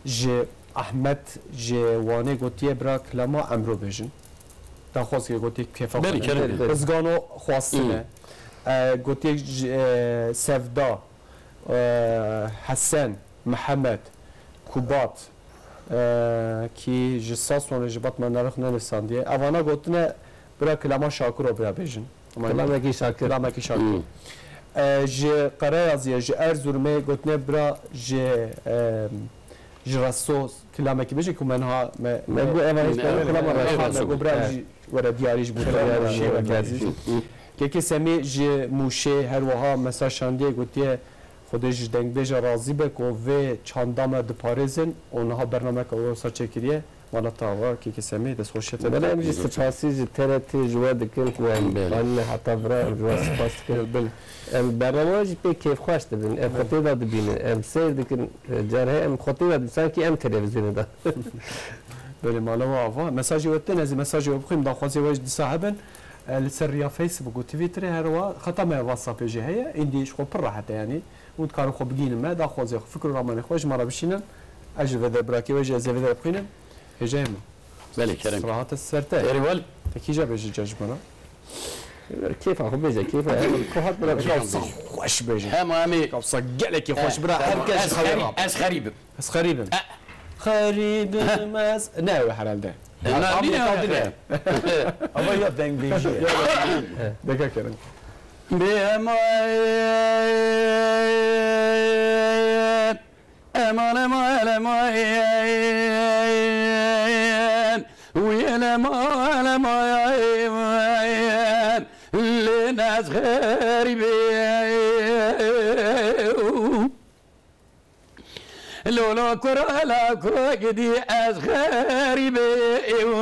Ji Ahmet ji Wanê gotiye bira kilama Emro bêjin. Daxwaz gotiye kêfa Belê, xwe ne. kerem. Rizgano xwastine. Hmm. E, gotiye ji, e, Sevda, e, Hesen, Mihemed, Kubat, e, kî ji Sasonê ji Batman nerix nenivîsandiye. Evana gotine bira kilama Şakiro bira bêjin. Kilamekî Şakir. Kilamekî Şakir. Hmm. E, ji Qereyaziye, ji Erzurumê gotine bira ji, e, ji Reso kilamekî bêje ku me niha me, Me got eva hêşta Evet, kilama evet, Reso. Me got bira Evet. jî were diyarî ji bo Diyarî, şêwekî diyarî. Kekê Semî ji Mûşê her wiha mesaj şandiye gotiye, Xwedê ji dengbêja razî be ku vê çanda me diparêzin û niha bernameke wisa çêkiriye. Mala te ava, kekê Semî, destxweşiya te Belê, em jî dike. Spasî ji T R T ji we dikin ku em Belê. anîne heta vira, em ji we spas dikin. Belê. Em bername we jî pê kêfxweş dibin. Em Belê. xwe tê de dibînin. Em seyr dikin. Car heye em xwe tê de dibînin. Sankî em televîzyonê de. Belê, mala we ava. Mesajê we tên, ez ê mesajê we bixwînim, daxwazê we jî dîsa hebin. E, li ser riya Facebook û Twitterê her wa xeta me ya WhatsAppê jî heye. Îndî ji xwe pir rehet e, yanî. Hûn dikarin xwe bigihînin me, daxwazê xwe, fikr û ramanê xwe ji me re bişînin. Ez ji vê de birakê we jî ez ê vê de bixwînim. Hêjayê min. Belê, kerem. Rahate ser te. Erê wel. Te kîja bêje ca ji me re? Kêfa xwe bêje, kêfa. Ku hat bira Kêfa xweş bêje. Hema em ê Kawsa gelekî xweş bira. Her kes Ez xerî-, ez xerîb im. Ez xerîb im. Eh. Xerîb im ez. Ne ew herhalde. Eh, na, Abdulkadir nîne e. Ama ya deng değişiyor. Deka kerim. Bê emayen, eman, eman, emayen, wî emayen, emayen, lê nez xerîbê. Lolo kurala ku gidî ez xerîbê ew.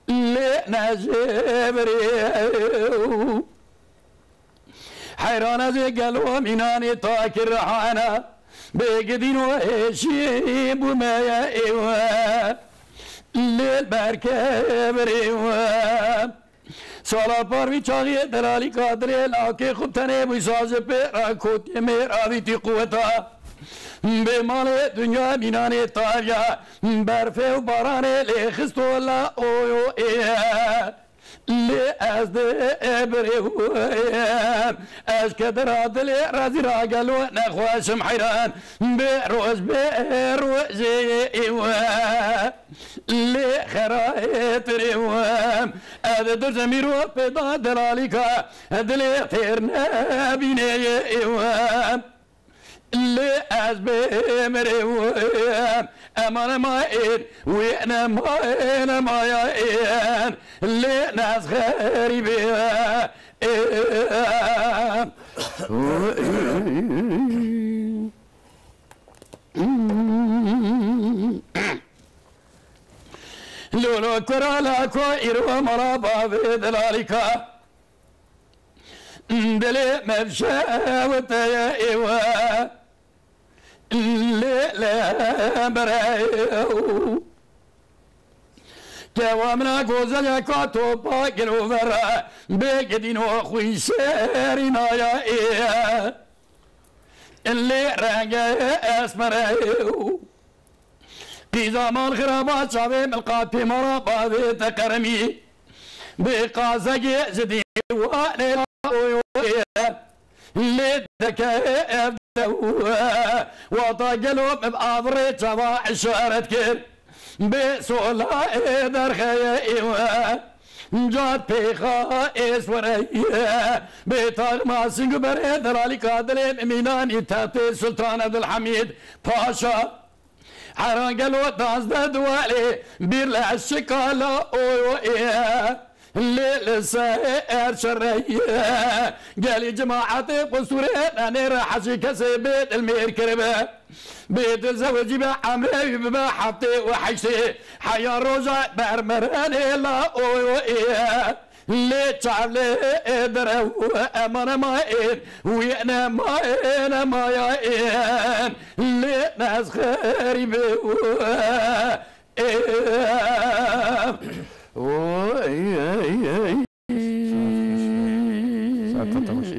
Lê ne ji birê ew. Heyran ez ê gelo mînanê takir hana. Bêgidîn û êşî bû me ye ew. Lê berke birê ew. Sala par vî çaxê delalîka dilê lakê xwe tenê bû, saz ji pê re kotiyê mêr avîtî quweta. Bê malê dinya mînanê tariya, berfê û baranê lê xisto la oyo ê. Lê ez dê birê wim, ez kedira dilê rezî ra gelo nexweşim heyran. Bê roj bê rojê ê we. Lê xerayê tirê wim, ez di zemîro pêda delalîka, dilê têr nebînê ê wim. Lê ez bê mirê wim, eman emayen, wê nemaye, nemaye ên, lê nez xerîbê ê. Lolo kurala ku îro mala bavê delalîka. Dilê me şewiteye êwe. Lê lê bere. Kewa mina gozeleka topa gelo vera. Bê gidîno xwî şêrînaya ê. Lê renge esmere. Qîza mal xiraba çavê milqatê mala bavê te qeremî. Bê qazegê ji dîwanê oyoyê. Lê deke ev dew, wata gelo min avirê çava işaret kir. Bê sola ê derxeye êwe, car pêxa ê swereye. Bê taxma sîng û berê delalîka dilê mînanî textê Sultan Ebdulhamîd Paşa. Hera gelo dazdeh duwalê bîr li eşikala oyo ê. Lê li ser şereye gelî cemaetê qusûrê nenê re hecî kesê bê dilmêr kiribe. Bê dizewicî be emrê wî bibe heftê û heştê. Heya roja bermerenê la oyo ê. Lê çavlê derew emane mayên, wî ne mayên, ne mayayên. Lê nez xerîbê û, ê. Oy, ey, ey. Saeta te xweş.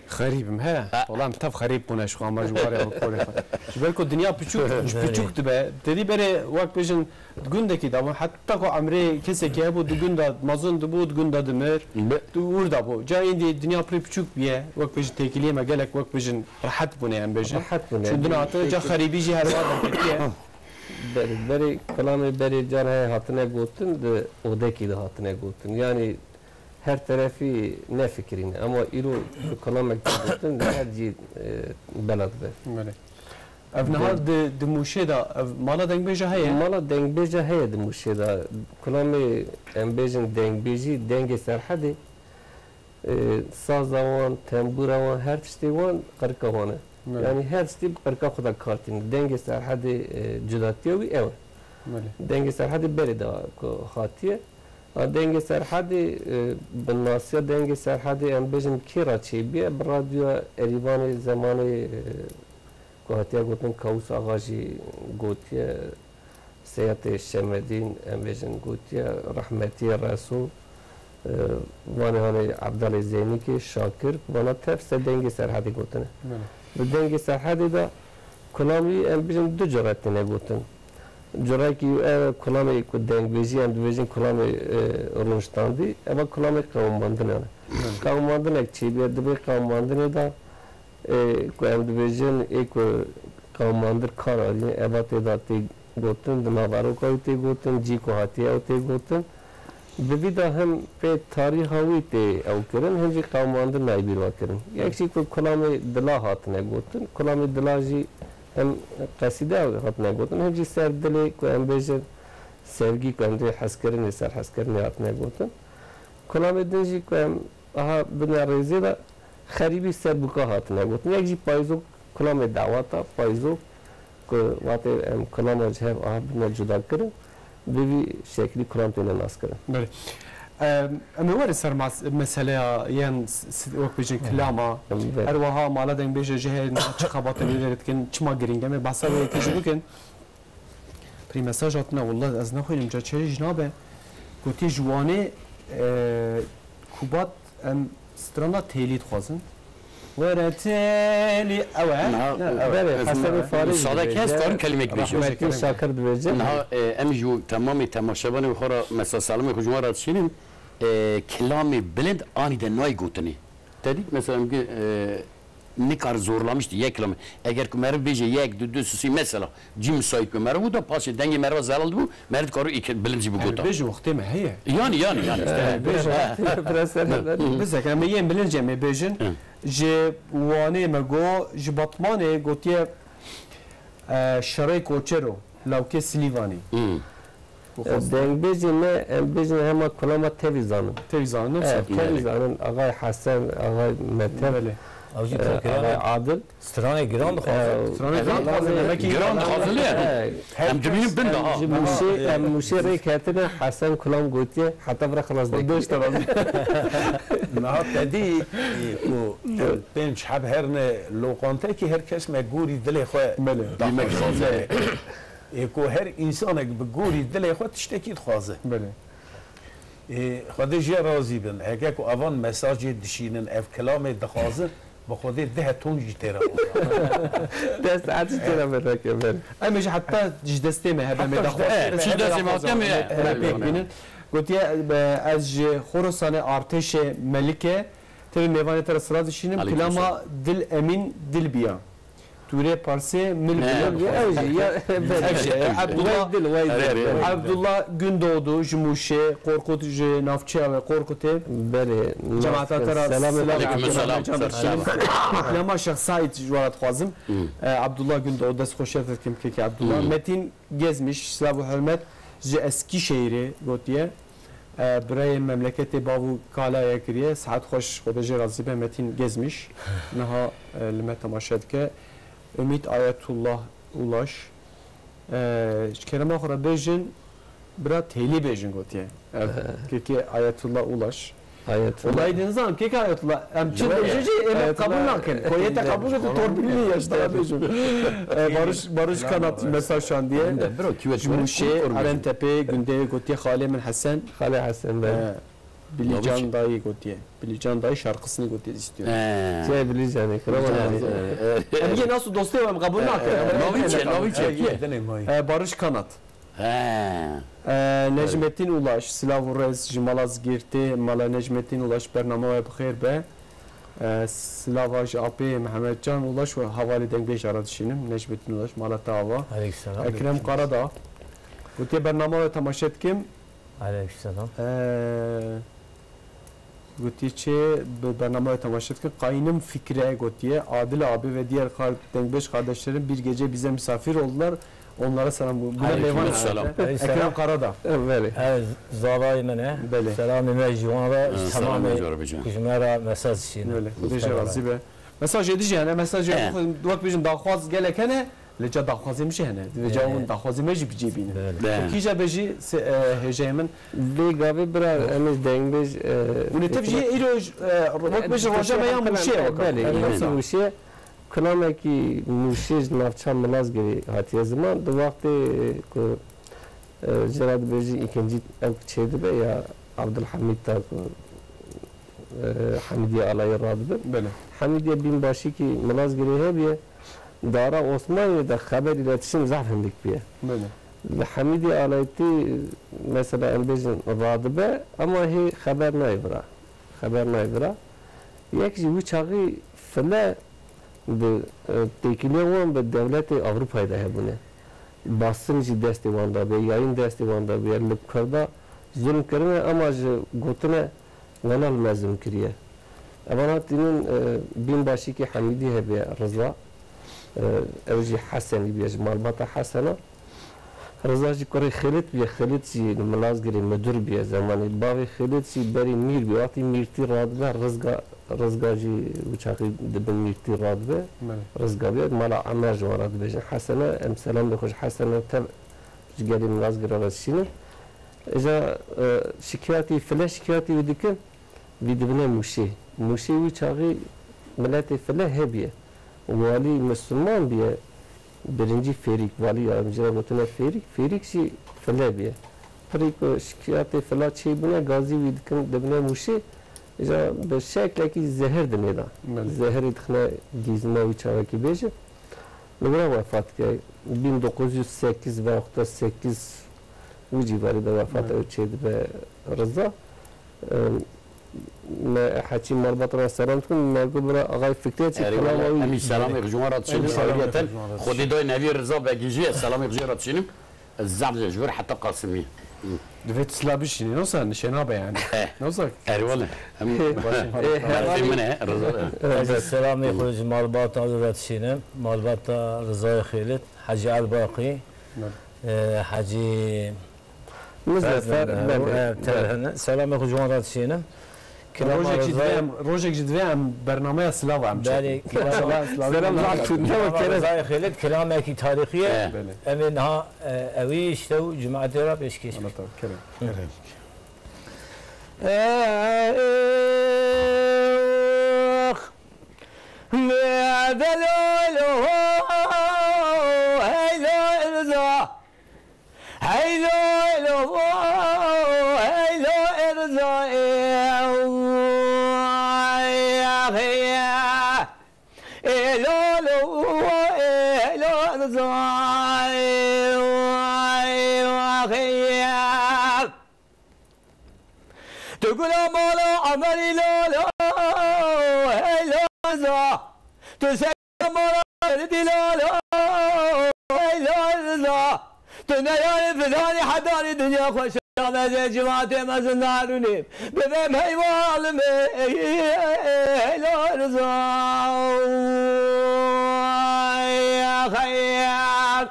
Xerîb im, he. Ha. Wala em tev xerîb bûne ji xwe, ama ji warê ew porê xwe. Ji ber ku dinya piçûk, piçûk dibe. Tedî berê wek bêjin di gundekî de bû. Heta ku emrê kesekî hebû, di gunda mezin dibû, di gunda dimir. Bi- Tu wir de bû. Ca îndî dinya pir piçûk bûye. Wek bêjin têkiliyê me gelek wek bêjin rehet bûne em bêjin. Rehet bûne. Çû dina hatine ca xerîbî jî her wa derketiye. Berê, berê, kilamê berê car heye hatine gotin, di odekî de hatine gotin. Yanî her terefî nefikirîne. Ama îro tu kilamek digotin, li her cî, e, bela dibe. Belê. Ev niha di, di Mûşê de, ev mala dengbêja heye? Mala dengbêja heye di Mûşê de. Kilamê, em bêjin dengbêjî, dengê Serhedê, e, saza wan, tembûra wan, her tiştê wan qirika wan e. Belê. Yanî her tiştî bi qirika xwe de kar tînin. Dengê Serhedê, e, cudatiya wî ew e. Belê. Dengê Serhedê berê de ku hatiye. A, dengê Serhedê, e, bi nasiya dengê Serhedê em bêjin kê re çêbûye? Bi radyoya Erîvanê zemanê, e, ku hatiye gotin Kawus Axa jî gotiye, Seyatê Şemedîn, em bêjin, gotiye, Rehmetiyê Reso, e, vanê hanê Ebdalê Zeynîkê, Şakir, vana tev ser dengê Serhedê gotine. Belê. Bi dengê Serhedê de kulam wî, em bêjin, du cure têne gotin. Curekî ev e, kulamê ku dengbêjî, em dibêjin kulamê, e, rûniştandî, ev e kulamê qewimandinê ne. Belê. Qewimandinek çêbûye, di vê qewimandinê de, ê, ku em dibêjin, ê ku qewmandir kar arîne, eva tê de tê gotin, di naveroka wî tê gotin, cî ku hatiye ew tê gotin. Bi vî de him pê tarîxa wî tê ew kirin, him jî qewmandir nayê bîr ve kirin. Yek jî ku kulamê dila hatine gotin, kulamê dila jî him qesîde hatine gotin, him jî ser dilê ku em bêjin sevgî ku em dê hezkirinê, serhezkirinê hatine gotin. Kulamê din jî ku em aha bine rêzê de xerîbî ser bûka hatine gotin. Yek jî payzok, kulamê dawata, payzok ku vatê em kulama ji hev aha bine cuda kirin, bi vî şeklî kulam têne nas kirin. Belê. Em, em ê werin ser mas-, meseleya yên s-, s-, wek bêjin kilama. Em, belê. Her wiha mala dengbêje jî heye, niha çi xebatê wê dikin, çima girîng e? Em ê behsa wê yekê jî bikin. Pirî mesaj hatine, wela ez nexwînim, ca çerê jî nabe. Gotiye ji Wanê, e, Kubat em strana têlî dixwazin. Were têlî, ew e? Niha, Ne, ew e. Berê, ez Hesenê mi-, Farî jî müsaade dibêje. Kes, karim kelimek bêjim. Rehmetî Şakir dibêje. Niha, e, em ji temamê temaşevanê xwe re mesela selamê xwe ji wan re dişînim. E, kilamê bilind anî de nayê gotinê. Te dît mesela em ki, e, nikar zorlamiştî yek kilamê. Eger ku meriv bêje yek, du, du, sisî mesela, cî misayît ku meriv bû da paşê dengê meriva zelal dibû, meriv dikaro î bilind jî bigota. Bêjin wextê me heye. Yani, yani, yani işte. Bêjin wextê me, biraz sen de. Bizek, em ê yên bilind jî em ê bêjin. Hı. Ji Wanê me got, ji Batmanê gotiye, e, Şerê Koçero, lawkê Silîvanê. Hı. Dengbêjê me, em bêjin hema kulama tevî zanin. Tevî zanin, ne? Evet, tevî zanin. Axay Hesen, axay Mete, Belê. Ew jî e, axay Adil. Stranê giran dixwazin. E, stranê giran dixwazin, demek ki giran dixwazin, e. Em dibînin bin daha. Em ji Mûşê, em Mûşê rê ketine, Hesen kulam gotiye, heta vira xilas dek. Niha te dî, e, ku pênc heb herne loqantekî her kes me gorî dilê xwe Belê. Dixwaze. Ê ku her însanek bi gorî dilê xwe tiştekî dixwaze. Belê. Ê, Xwedê jê razî bin. Heke ku evan mesajê dişînin, ev kilamê dixwazin, bi Xwedê deh ton jî tê re. Deh saet jî tê re bereke ber. Em ê jî heta ji destê me hebe, em ê Heta ji daxwaz destê me, çi hebe destê me daxwaz hatiye me, em ê, em ê pêk bînin. Gotiye, e, ez ji Xorasanê artêşê Melike, Tevî mêvanê te re silav dişînim. Aleyküm Kilama selam. Dil Emîn Dilbiya. Tûrê Parsê Mil Ne? Bila. Ew jî ya, Ev jî, ev jî. Abdullah, Wey dil, wey dil. Erê, erê. Abdullah Gündoğdu ji Mûşê, Qorqut ji navçeya we Qorqutê. Belê, Cemaeta te re selam, selam, aleyküm selam, selam, selam. Lema Şexsayî ji we re dixwazim. Hı. E, Abdullah Gündoğdu, dest xweş dikim kekê Abdullah. Hı. Metin Gezmiş, silav û hurmet ji Eskîşehîrê gotiye. E, birayê memleketê bav û kala ye kiriye. Sihet xweş, Xwedê jê razî be, Metin Gezmiş. Niha, e, li me temaşe dike. Umît Ayetullah Ulaş. E, ji kerema xwe re bêjin, bira Teylî bêjin gotiye. Ev He. kekê Ayetullah Ulaş. Ayetullah. Olayî de nizanim, kekê Ayetullah. Em çi Yok. bêjin jî, em Ayetullah. qebûl nakin. Koyê te qebûl kir, tu torbîlî ye, ji te re bêjim. E, Barış, Barış Kanat mesaj şandiye. Em de biro, kî we Ji çi we Mûşê, çi we Eren Tepê, Gundê gotiye, xalê min Hesen. Xalê Hesen, belê. E, Bilîcan Navî çi? Dayî gotiye. Bilîcan Dayî şarkısını gotiye istiyor. He. Şey, Bilîcanê, Bilîcan, krema e, e, e. Em yê nas û dostê em qebûl nakin. E, e, navî çi, navî çi, kî ye? E, Barış Kanat. He. E, Necmettin Ulaş, silav û rêz ji Malazgirtê, mala Necmettin Ulaş, bernama we bi xêr be. E, silava ji apê Mehmetcan Ulaş û hevalê dengbêja re dişînim. Necmettin Ulaş, mala te ava. Aleykümselam. Ekrem Karadağ. Gotiye bernama we temaşe dikim. Aleykümselam. E, Gotiye çi bi bernama temaşe dikin. Qaynim Fikre gotiye, Adil abi ve diğer kar-, dengbêj kardeşlerim bir gece bize misafir oldular. Onlara selam. Bu, buna Aleyküm meyvan selam. herhalde. Aleyküm selam. Ekrem Karadağ. Evet. Ez zavayê min e. Belê. Selamê me ji wan re, Ee, ji selamê temamê ji we re bicim. Ji me re mesaj şîne. Belê. Xwedê jê razî be. Mesajê dijî hene, mesajê He. xwe wek bêjin daxwaz gelek hene. Lê ca daxwazê min jî hene. Divê ca Ee. hûn daxwazê me jî bi cî bînin. Belê. Belê. Kîja be jî se-, e, hêjayê min. Vê gavê bira em ê dengbêj, e, Hûn ê tev jî îro, e, wek bêjin roja me ya Mûşê ye wek. Belê, Belê. Mûşê. Kilamekî Mûşê ji navça Milazgirê hatiye ziman. Di wextê ku, e, jê re dibêjin îkincî ew çêdibe ya Abdulhamîd ta ku e, Hemîdiye Alayî radibe. Belê. Hemîdiye bînbaşîkî Milazgirê hebiye, dara Osmaniyê de xeber îletişim zehf hindik biye. Belê. Li Hemîdiye Alayî tê, mesela em bêjin radibe, ama hê xeber nayê vira. Xeber nayê vira. Yek jî wî çaxî file bi, e, têkiliya wan bi dewletê Ewropayê de hebûne. Bastin jî destê wan de bûye, yayîn destê wan de bûye, li Kurda zulm kirine, ama ji gotine wana li me zulm kiriye. Evana tînin, e, bînbaşîkî Hemîdî hebe, Riza. E, ew jî Hesenî bûye, ji malbata Hesena. Riza jî kurê Xêlit bûye, Xêlit jî li Milazgirê midir bûye zemanê. Bavê Xêlit jî berî mîr bûye. Wextî mîrtî radibe, Rizga, Rizga jî wî çaxî di bin mîrtî radibe. Belê. Rizga bûye, mala Emer ji wan re dibêjin. Hesene, em selamê xwe ji Hesene tev ji gelê Milazgirê re dişînin. Îja, e, şikayetî, file şikayetî wî dikin, vî dibine Mûşê. Mûşê wî çaxî miletê file hebiye. Walî misilman biye, birincî Fêrîk, walî ya em jê re gotine Fêrîk, Fêrîk jî file biye. Pirî ku şikayetê fila çêbûne, gazî wî dikin dibine Mûşê, îja bi şeklekî zehir dinê de. Belê. Zehirê dixine gîzma wî çavekî bêje. Li wira wefat kir. Bin dokuz yüz sekiz veyahut da sekiz, wî cîvarî de wefat Evet. ew çêdibe Riza. Em, me Heçî malbat re selam dikin. Me got bira Axay Fikret jî Erê, kilama wele, wî em jî selamê ji wan re dişînin. Em jî selamê ji wan re dişînin. Xwedê dayê nevî Riza Begî jî, ez selamê ji wê re dişînim. Ez zaf ji vir heta Qasimî. Divê tu silav bişînî, nosa nişêna be yani. Eh. Nosa. Erê wele. Em Başê Eh, mertê min e, Riza. Ez selamê xwe ji malbata wî re dişînim. Malbata Rizayê Xêlit, Hecî Elbaqî, Evet. eh, Hecî Muzaffer, Muzaffer, belê. eh, Terhin. Selamê xwe ji wan re dişînim. Kilama Rojek jî Rizayê divê em, rojek jî divê em bernameya silav em çêkin. Belê, kilama Selam, selam, selam. Kilama Rizayê Xêlit, kilamekî tarîxî ye. Eh. Belê. Em ê niha, eh, ewî îşte û cemaetê re pêşkêş bikin. Kerem. Kerem. Hey lo, hey lo, hey lo, hey lo, Erza, eh, eh, eh, eh, lo, lo, eh, lo, Erza, eh, eh, eh, eh. Tu gula mala Emerî lo, lo. Rıza. Tu se mala dîlala, ey la Rıza. Tu ne yarê filanî hedarî dinya xweş a, mezê civatê me zindarûnê. Bibêm heywalim ey, ey la Rıza. Xeyr.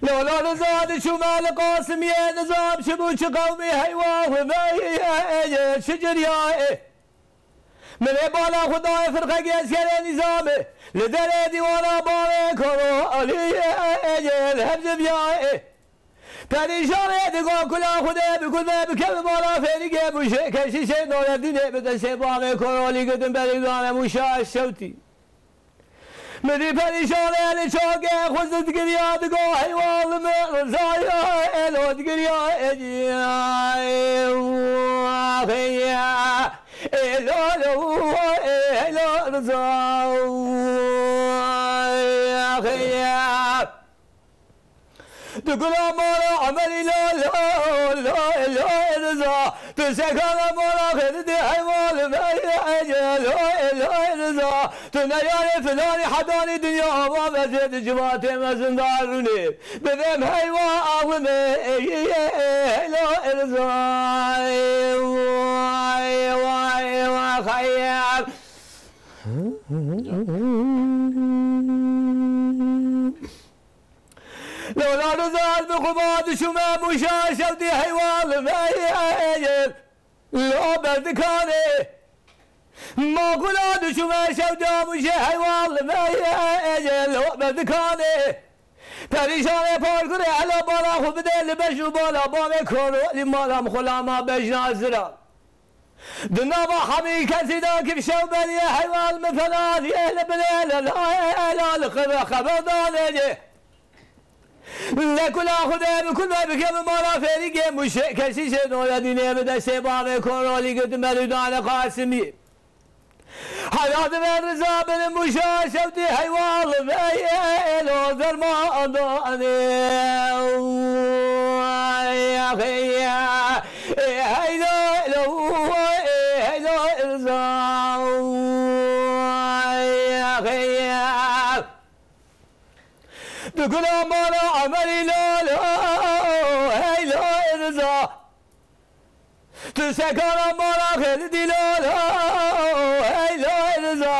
Lola Rıza diçûme li Qasimiyê, nizam çi bû çi qewmî heywa xwe veye çi cirya ê. Min ê bala xwe dayê firqekî eskerê nîzamê, li derê dîwana bavê koro aliyê li hev ziviyayê. Perîşanê digo kula Xwedê bi kul me bikeve bala fêrîgê bû jê keşîşê Noreddînê bi destê bavê korolî girdin berî dane Mûşa Şewtî. Min dî perîşanê li çokê xwe zid giriya digo heywa li min Rizaya elo digiriya eciyayê. Elo, elo, elo, Riza. Axê. Tu gula mala Emelî la, la, la, la, Riza. Tu sekana mala Xêdidî heywa li me, la, la, Riza. Tu neyarê filanî hedanî dinya ava vecê di civatê me zindarûnê. Bibêm heywa axlime, ey, ey, ey, ey, heyla Erzay. Vay, vay, vay, xeyr. Lola Rıza bi xuba düşüme muşa şevdi heywa li veyir. Lo berdikanê. Maqula düşüme şevdi muşe heywa li veyir. Lo berdikanê. Perîşanê parkirê ela bala xwe bide li bejn û bala bavê koro lî mala mixulama bejna zira. Di nava hemî kesî de kifşe û beriye heywan min fena diye li binê lelayê ela li xwe ve xeber danê. Lekula Xwedê bi kul me bike bi mala fêrîgê muşê kesî jê Noredînê bi destê bavê korolî girdi merûdanê Qasimî. Hela dibe Riza bin Muşa şewtî heywa li veyê lo derman danê. Ey, ey, ey, heylo, lo, ey, heylo, Riza. Ey, ey. Dikuna mala Emelî lo, lo, heylo, Riza. Tu sekana mala Xêdidî lo, lo, hey lo Riza.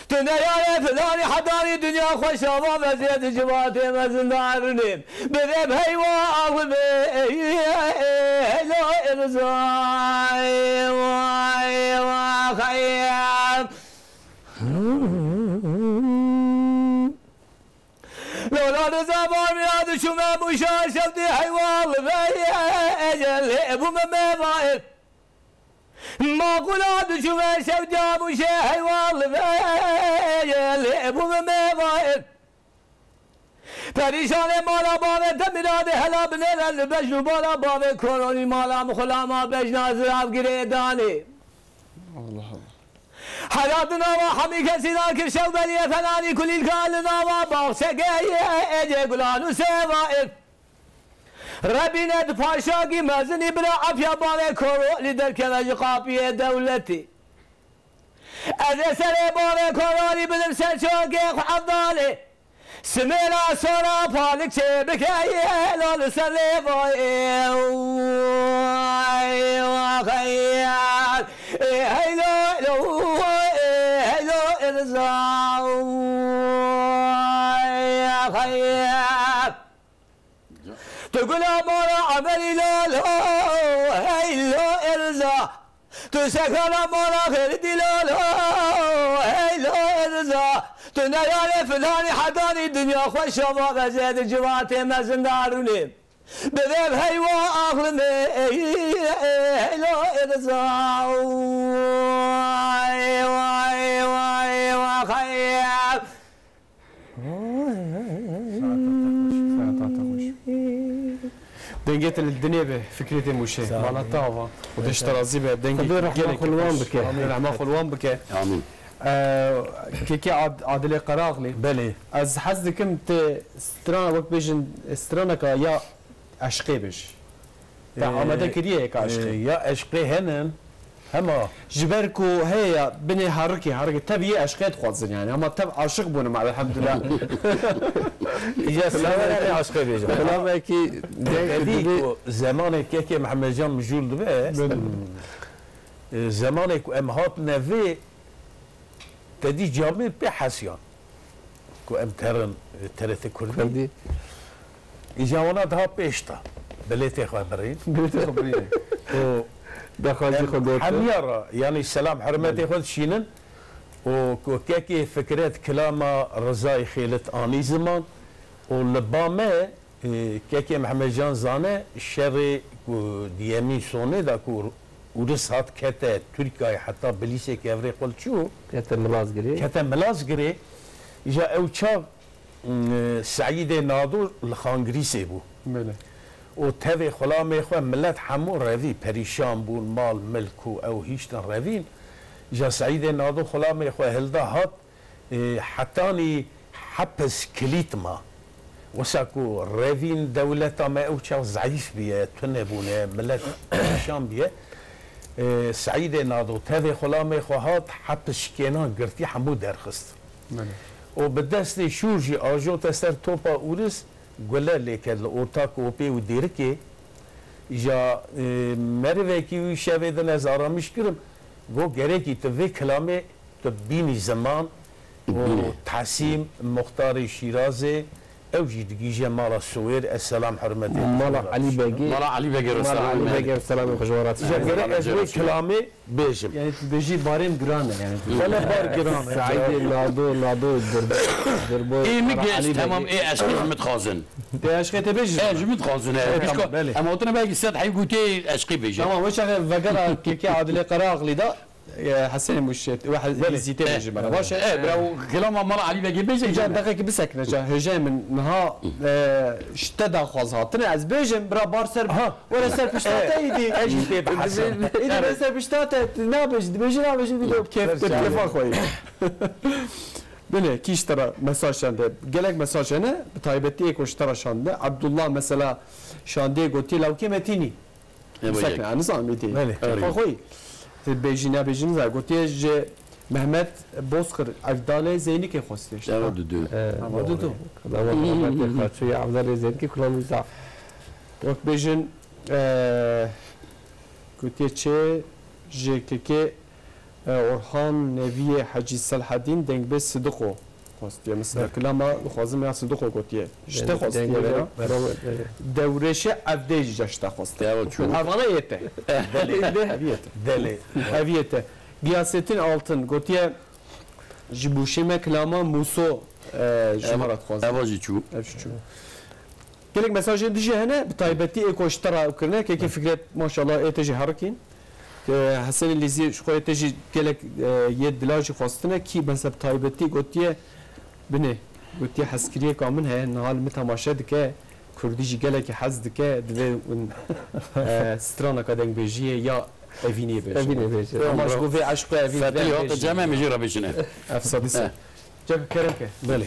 Tu neyarê filanî hedanî dinya xweş ava veziyet civatê me zindarûnê. Bibêm heywa axlime, hey lo Riza. Vay, vay, xeyr. Lola Rıza Barmira düşüme muşa şevdi heyval ve ecel bu me mevair. Maqula düşüme şevdi muşe heyval ve ecel bu me mevair. Perişanê mala bavê te mirade hela binêre li bejn û bala bavê koronî mala mixulama bejna zirav girê danê. Allah Allah. Hela di nava hemî kesî nakir şew beriye fenanî kulîlka li nava baxçekê ecê gulan û seva êr. Rebîne di paşakî mezinî bira efya bavê koro lî derkeve ji qapiyê dewletî. Ez ê serê bavê koralî bidim ser çokê xwe evdalê. Simêla sora palik çê bike, ê lo li ser lêvayê. Ey, wa xeyal. Ê, hey lo, lo, ê, hey lo, Irza. Ey, xeyal. Tu gula mora Emelî lo, lo, hey lo, Irza. Tu sekana mala xêr dîlala, hey lo Rıza. Tu neyarê filanî hedanî dinya xweş ava veze di civatê me zindarûnê. Bibêm heywa axlime, ey, hey lo Rıza. Vay, vay, vay, vay, xeyr. Saeta te xweş. Saeta te xweş. Dengê te li dinê be, Fikrê Têmûşê. Sağ ol. Mala te ava. Xwedê ji te razî be. Dengê Xwedê rehma gelek xwe li wan xweş. Bike. Amîn. Rehma xwe li wan bike. Amîn. Ee, kekê Ad-, Adilê Qeraxlî. Belê. Ez hez dikim tu strana wek bêjin straneka ya eşqê bêj. Te Ee, amade kiriye yeka eşqê? Ee, ya eşqê henin. Hema. Ji ber ku heye ya binê herikê, herikê tev yê eşqê dixwazin yani. Hema tev aşiq bûne ma elhamdulillah. Îca silaver erê aşqê bêje. Kilamekî Te dî ku zemanê kekê Mehemedcan mijûl dibe, e, zemanê ku em hatine vê, te dî camêr pê hesiyan. Ku em terin, e, T R T Kurdî. Kurdî. Îja wana daha pêş de. Bilêtê xwe birîn. Bilêtê xwe birîn. Û Daxwazî em xwe gotin. Hemiya re, yanî selam hurmetê xwe dişînin. Û ku kekê Fikret kilama Rizayê Xêlit anî ziman. Û li ba me, e, kekê Mehemedcan zane şerê ku diyemîn sonê da ku Ûris hat kete Tirkiyeyê heta Bilîsê kevirê xwe li çû. Kete Milazgirê. Kete Milazgirê. Îja ew çax, m, Seîdê Nado li Xangirîsê bû. Belê. Û tevê xulamê xwe milet hemû revî perîşan bûn, mal, milk û ew hîştin revîn. Îja Seîdê Nado xulamê xwe hilda hat, e, hetanî hepis kilît ma. Wisa ku revîn dewleta me ew çax zayîf bûye, tune bûne, milet perîşan bûye. E, Seîdê Nado tevê xulamê xwe hat, hepis şikênan girtî hemû derxist. Belê. Û bi destê şûr jî ajote ser topa Ûris, gule lê ket li orta kopê û dêrikê. Îja, e, merivekî wî şevê din ez aramîş kirim, got, gerekî tu vê kilamê tu bînî ziman û Bînî. Tesîm, muxtarê Şîrazê, ew jî digihîje mala Siwêr, ez selam hurmetê Mala Elî Begê. Mala Elî Begê re Mala selam Elî hurmetê. Begê re selamê xwe ji we re Îja dişînim. Gerek ez vê kilamê bêjim. Yani tu bêjî barêm giran e yani. Wele bar giran e. Seîdê Nado, Nado Dirbo, Dirbo, Ê min Mala geç, Elî temam, Begê. Ê eşqê ji min dixwazin. Tê eşqê tê bêjî Ê, ji min dixwazin, e. Ê, Pişka, tamam, belê. Em hatine belkî sed heb gotê eşqê bêje. Tamam, wê çaxê vegera kekê Adilê Qeraxlî da, e, Hesenê Muşet, we he-, Belê. Hîzî tê bêjî bana. Baş e? E, bira, û kilama mala Elî Begê bêje. Îca deqekî bisekine, ca hêjayê min niha, e, ji te daxwaz hatine, ez bêjim, bira bar ser, Aha. Were ser pişta te îdî. Ez jî tê bihesem. Îdî be ser pişta te, tu nabêjî, dibêjî nabêjî, dî be kêf, kêfa xwe yî. Belê, kî ji te re mesaj şande. Gelek mesaj hene, bi taybetî ê ku ji te re şandine. Abdullah mesela şandê gotiye lawkê Metînî. Ê, Sekne, bacek. Nizanim êdî. Belê. Kêfa xwe yî. Bêjî nebêjî nizanim. Gotiye ji Mehmet Bozkır Evdalê Zeynikê xwestiye işte. Ewa dudu. Ee, Ama doğru. Dudu. Kulama Mehmetê Xaçû ya Evdalê Zeynikê kulama zaf. Wek bêjin, e, gotiye çê ji kekê E, Orhan Neviyê Hecî Selhedîn dengbêj Sidiqo xwestiye. Mesela kilama dixwazim ya Sidiqo gotiye. Ji te xwestiye vera. Dewrêşê Evdê jî ji te xwestiye. Ya, çû. Evana yê te. Delê. Ev yê te. Delê. Ev yê te. Giyasettin Altın gotiye ji Bûşê me kilama Muso, e, ji Eva, me re dixwazim. Eva jî çû. Ev jî çû. Gelek mesajên dijî hene, bi taybetî ê ku ji te re kirine, kekê Fikret, maşallah, ê te jî herikîn. Ke Hesenê Lîzî ji xwe yê te jî gelek, e, yê dila jî xwestine, kî mesela bi taybetî gotiye, binê, gotiye hezkiriyeka min heye, niha li min temaşe dike, kurdî jî gelekî hez dike, divê hûn, e, straneka dengbêjiyê ya Evînê bêjin. Evînê bêjin. Ama ji bo vê eşq û Evîn Fetî hate cem em jî re bêjine. Ev sedî sed. He. Cem kerem ke. Belê.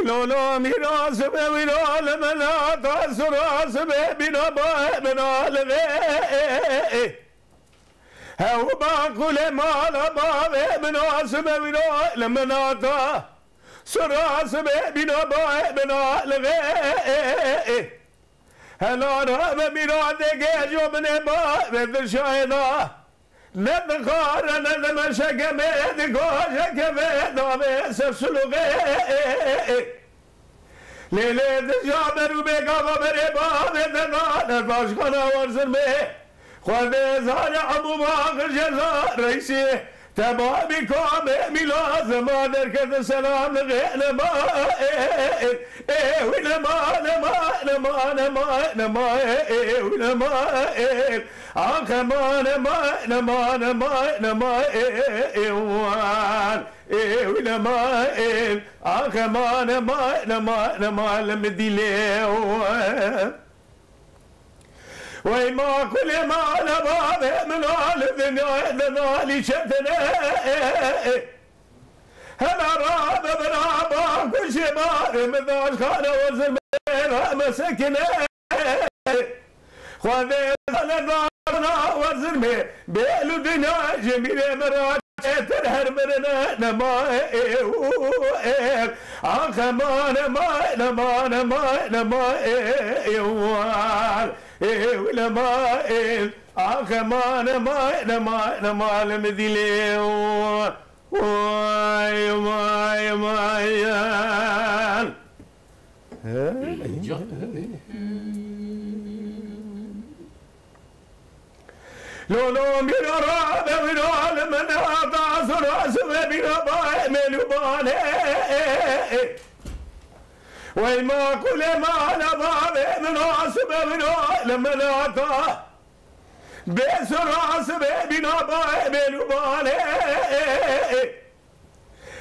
Lolo mîra zibe wîra li min a da zura zibe bîna ba min a li vê. Hew ba qulê mala ba vê min a zibe wîra li min a da zura zibe bîna ba min a li vê. Helal be mîra de gejo min ê ba ve dişayê da. Ne dixare ne de meşeke me dikoje ke ve da ve ser suluğe. Lê lê dija ber û bêgava berê ba ve de na ne başkana warzir me. Xwedê zane hemû baxir ceza reysî. Te babî kamê mîla zema derkete selam nixê nema ê, ê, wî nema, nema, nema, nema, nema, ê, wî nema, ê, axe ma nema, nema, nema, nema, ê, ê, wan, ê, wî nema, ê, axe ma nema, nema, nema, li min dîlê wan. Wey ma kulê ma ne bavê min a li dinyayê de nalî çetine. Hela rabe bira ba kuşê bavê min daş xane wezir me ra me sekine. Xwedê zane darna werzir me, bêl û dinya ji mîrê me ra çêtir her birine nema ê û ê. Axe ma nema, nema, nema, nema ê ê wan. Ê wî nema ê. Axe ma nema, nema, nema li mi dîlê. Vay, vay, vay, yan. He, iyi. Lolo mîra ra be wîra li min ata sura sube bîra ba melûbane. Wey ma kule ma la ba be min asube wîra li min ata. Bê sura sube bîna ba be lûbane.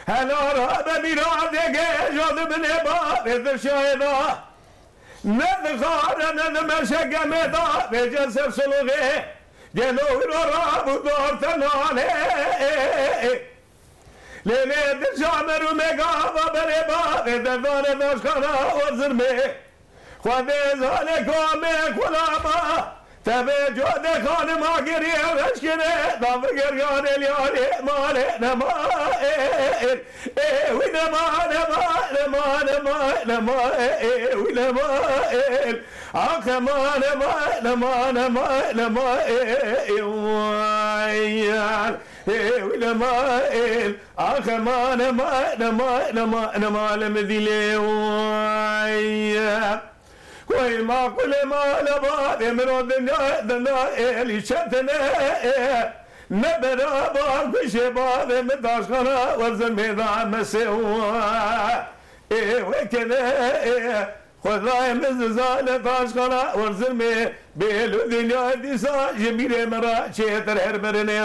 Hela rabe mîra dege jadibine ba be dirşaye da. Ne dixare ne di meşeke me da be ce ser suluxe. Gelo wîro ra bu dar tenane. Lê lê dirşa me rû me gava berê ba be derdane daşkana o zirme. Xwedê zane ka me kulaba, tevê code xanima giriye reşkine, da bi gergane liyane male nema el. Ê wî nema, nema, nema, nema, nema, ê wî nema el. Axe ma nema, nema, nema, nema, ê, ê, vay, yan. Ê wî nema el. Axe ma nema, nema, nema, nema, li mi dîlê, vay. Koy maqule mala bavê min o dinya, dinya elî çetine. Ne berabar kuşê bavê min daşxana werzin mêda mesê. Ê wekene, Xwedayê min zizane daşxana werzin me. Bêl û dinya dîsa ji bîrê min re çêtir her birine.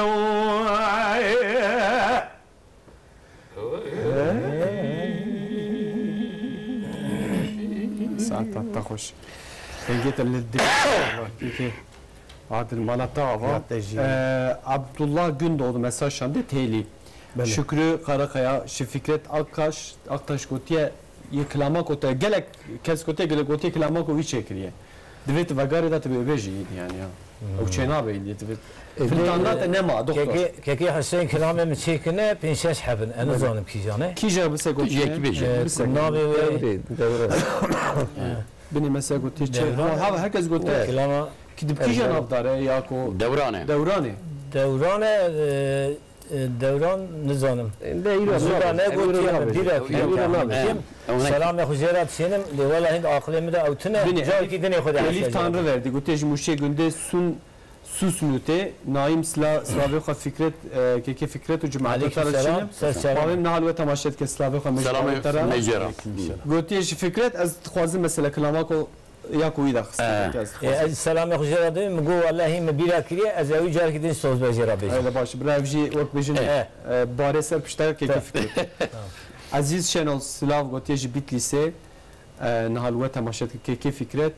Saeta te xweş. Dengê te li dik. Peki. Adil mala te ava. Ya te jî. Ee, Abdullah Gündoğdu mesaj şandê têlî. Belê. Şükrü Karakaya, ji Fikret Akkaş, Aktaş gotiye, yê kilama ku te, gelek kes gotiye, gelek gotiye kilama ku wî çêkiriye. Divê tu vegarê de tu bê bêjî îdî yani ya. Ew çênabe îdî, divê. E, filtanda te nema, doktor. Kekê, Kekê Hüseyin kilamê min çêkine, pênc şeş hebin. Ez nizanim kîjan e. Kîjan bise gotiye? Yekî bêje. E, bise. Navê wê. Devre, devre. Binê mesela gotiye çê. Devran. Ha, ha, herkes gotiye. Evet. Kilama. Ki di kîjan navdar e ya ku. Devran e. Devran e. Devran e, e, E, Dewran nizanim. E, de îro Zûda nabe. Negotî, em îro nabe. Bîra kiriye. Em îro nabe. Kim? Em îro nabe. Selamê xwe jê re dişînim, lê wela hîn aqilê min de ew tune, carkî dinê xwe de Elîf Tanrıverdi, gotiye ji Mûşê gundê Sun, Susnûtê, Naîm Sila, Slavê xwe Fikret, e, Kekê Fikret û cemaetê te re dişînim. Aleyküm selam. Ser çavan. Bavê min niha li we temaşe dike, Slavê xwe me ji Selamet te re. Me jê re. Gotiye ji Fikret, ez dixwazim mesela kilama ku Ya ku wî de xistî, Eh. gotiye ez dixwazim. E, ez selamê xwe jê re dibêm, min got, "Wellehî min bîra kiriye, ez ewî carkî din soz be jê re bêjim." Hele baş, bira ev jî wek bêjin, Eh. e, barê ser pişta kekê Fikret. Ezîz Şenol Silav gotiye ji Bitlîsê, e, niha li we temaşe dike, kekê Fikret,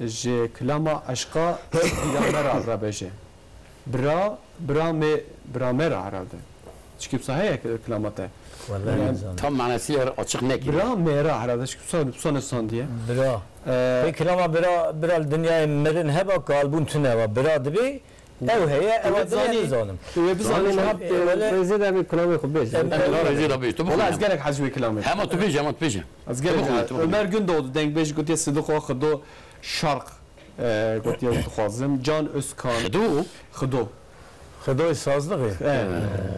ji kilama eşqa ya me re re bêje. Bira, bira me, bira me ra herhalde. Çikî wisa heye ki kilama te? Wallahî Yani, nizanim. Tam manasıyla açık ne ki? Bira me ra herhalde, çikî wisa, wisa nisandiye. Bira. Ee, Pê kilama bira, bira li dinyayê mirin heba, kalbûn tune heba. Bira dibê, ew heye, ew Wê dinya bizanî, nizanim. wê bizanî Zanî niha, niha, e, wele- Rêzê de bir kilamê xwe bêje. Em- Em- Em- Rêzê de bêje, tu Wala ez bixwîne. gelek hez ji wê kilamê. Hema tu bêje, hema tu bêje. Ez gelek Tu bixwîne, hez. tu bixwîne. Ömer Gündoğdu dengbêj gotiye Sidixo Xido Şarq. E, gotiye ez dixwazim. Can Özkan. Xido? Xido. Xidoyê sazlixê? E,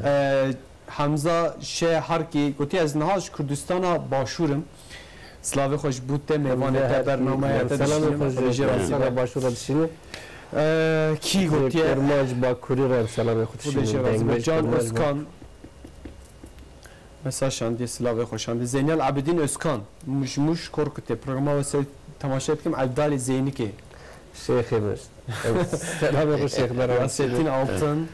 e, Hemza Şeharkî gotiye ez niha ji Kurdistana Başûr im. Slavê xwe ji bo te, mêvanê te, Hemza bernameya te Şeharkî. Selamê dişînim. xwe ji Xwedê jê razî be. Kurdistana Başûr re dişînim. E, kî gotiye? Kurmac Bakurî re selamê xwe Xwedê dişînim. jê razî be. Dengbêj Can Kurmac Özkan. Mesaj şandî, silavê xwe şandî. Zeynel Abidin Özkan, Muj, Muj Korkutê. Programa we ser temaşe dikim, Evdalê Zeynikê. Şêxê min. Selamê xwe Şêx Beran. Nasrettin Altın,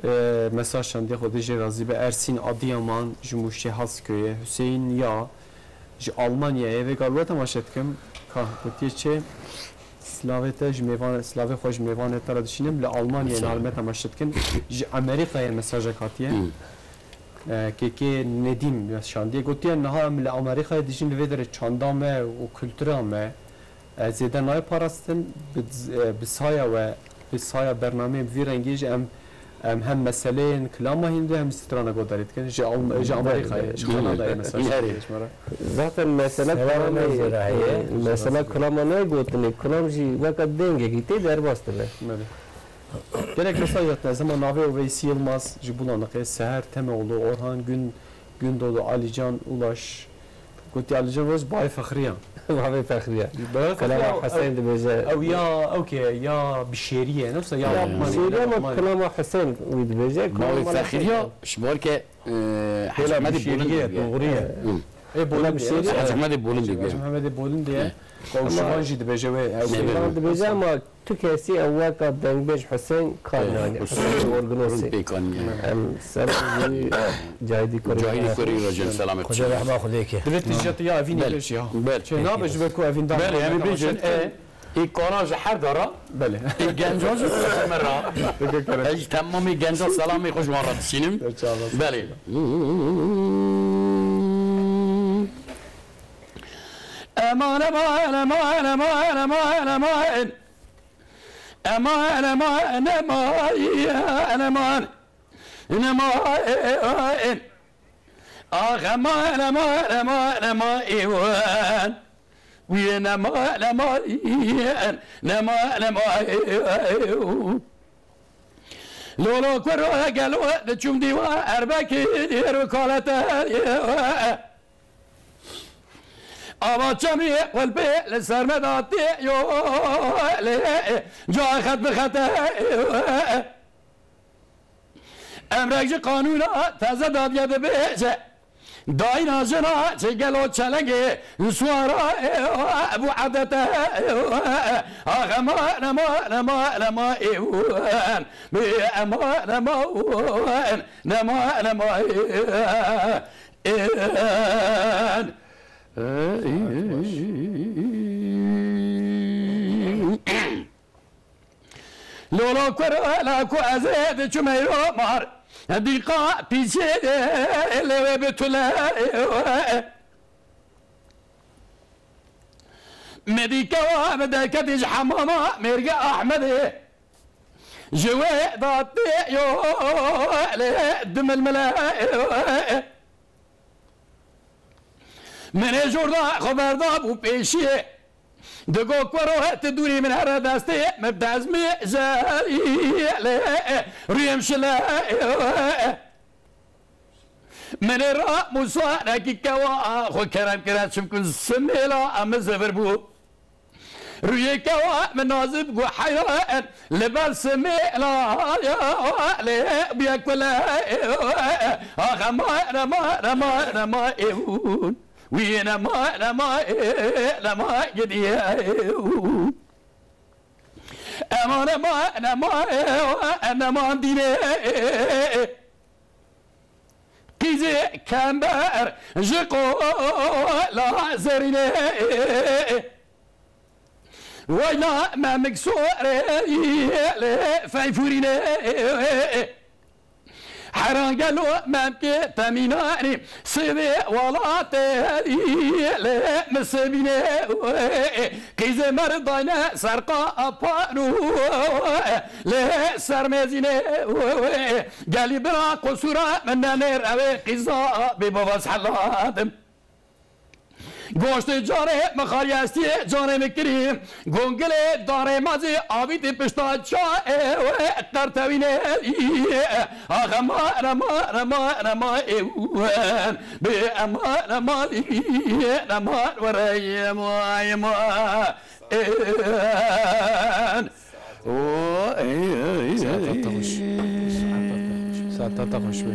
e, mesaj şandî, Xwedê jê razî be. Ersin Adiyaman, ji Muşê Hasköy'e. Hüseyin Ya, ji Almanya'yê. Vê gavê we temaşe dikim. Ka, gotiye çi? Silavê te ji mêvan, silavê xwe ji mêvanê te re dişînim. Li Almanyayê niha li me temaşe dikin. Ji Amerîkayê mesajek hatiye. Hmm. E, kekê Nedîm ya şandiye. Gotiye, niha em li Amerîkayê dijîn, li vê derê çanda me û kultura me, E, zêde nayê parastin, bi, e, bi saya we, bi saya bernameyên vî rengî jî em, em hem meseleyên kilama hîn de hem strana godarî dikin. Ji Alm-, ji Amerîkayê, belê, ji belê. Kanadayê mesela Belê. Ji me re. Zaten mesela Selam kilamê, Elazığ'a heye. e, mesela kilama nayê gotinê, kilam jî weka dengekî tê derbas dibe. Belê. Gelek mesaj hatin, ez hema navê Uveys Yilmaz ji Bulanıkê, Seher Temeoğlu, Orhan Gün, Gündoğdu, Alican Ulaş, Gotî Alican Ulaş, Bavê Fexriya. Bavê Fexriya. Bavê Fexriya, Kilama Hüseyin dibêje. Ew ya, ew ke ya Bişêrî ye, ne wisa ya Ya Lokmanê, Bişêrî ya ama Lokmanê. Kilama Hüseyin wî dibêje, Kilama Bavê Mala Fexriya, Hüseyin. Ji bar ke, e, Hêla Hecî Mehmedê Bolindê Bişêrî ye, bûye. Doğru ye. Hı. Ê, Bolindê ye. Bişêrî ye. Hecî Mehmedê Bolindê bûye. Hecî Mehmedê Bolindê ye. Hı. Komşuvan jî dibêje wê, ew Şêrvan dibêje ama tu kesî ew weka dengbêj Hüseyin kar Ee, nayne. Hüseyin Orgunosî. Pêkan ye. Em ser Cahidî Kurî. Cahidî Kurî Racen selamê Xwedê rehma Xwedê ke. Divê tu jî ya evînî Belê. Bêjî ya. Belê. Çê nabe ji ber ku evîn dan Belê, em ê bêjin, e, ê karan ji her dara, Belê. ê gencan ji me ra. Teşekkür ederim. Ez ji temamê gencan selamê xwe ji wan re dişînim. Çağlar. Belê. Eman, eman, eman, eman, eman, eman. Eman, eman, eman, eman, eman. Ax, eman, eman, eman, eman, eman, ewan. Wî eman, eman, eman, eman, ewan. Lolo kuro gelo diçûm dîwa erbekî ru kalete. Ava çemî qulpê li ser me datî yo lê ca xet bi xete. Emrek ji qanûna teze dadiye dibêje. Dayîna jina çi gelo çelengê suwara bû edete. Ax eman, eman, eman, eman, êwan. Bi eman, eman, eman, eman, eman. Lolo kuro la ku ez ê diçûm eyro mar. Dîqa pîsê lê wê bi tule. Me dîke wa bi derketî ji hemama mêrge Ahmedê. Ji wê datê yo lê dimilmile. Min ê jor da xwe berda bû pêşiyê. Digo kuro tu dûrî min here destê min dezmê jerî lê rûyê min şile. Min ê ra Musa nekî kewa xwe kerem kire çimkun simêla min zivir bû. Rûyê kewa min nazib gu heyran li ber simê la lê bûye kule. Ax eman, eman, eman, eman, êwan. Wî eman, eman, eman, gidiye. Eman, eman, eman, eman, dînê. Qîzê kember ji qola zerînê. Wayla memik sorê lê feyfûrînê. Heran gelo memkê temînanî sêvê welatê lê misêbînê. Qîzê merdayne ser qapanû lê sermêzînê. Gelî bira qusûra min nenêr ew ê qîza bê bavaz heladim. Goştê canê min xariyestiyê canê min kirî. Gongilê darê mezî avîtî pişta çayê wê qertewînê. Ax eman, eman, eman, eman, êwan. Bê eman, eman, eman, were êman, êman. Ên. O, ey, ey, Saeta te xweş. Saeta te xweş be.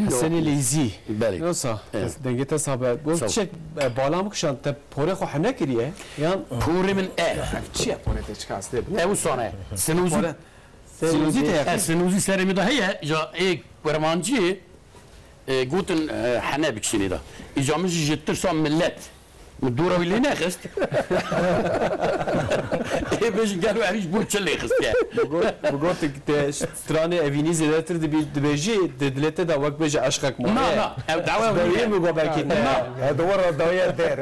Hisenê Leyzî. Belê. Yosa, Evet. dengê te sabe. Got Sağ ol. çek, e, bala min kişand, te porê xwe hene kiriye. Yan Porê min e. Çi ye porê te, çika ez lê bilim? E, wisa ne. Sinozî. Porê. Sinozî te E, yakın. Sinozî serê min de heye. Ya, ê, kurmancî, e, gotin, e, hene bikişînê de. Îca min jî ji tirsa millet. Min dora wî lê nexist. Ê bêjin gelo ev jî bo çi lê xistiye? Bi got, bi got te stranê evînî zêdetir dibî-, dibêjî, di dilê te de wek bêje eşqek ma Na, ye. Na, ev dawa ew Dawiyê nîne. Min got belkî te. Na. He, di we re dawiya der.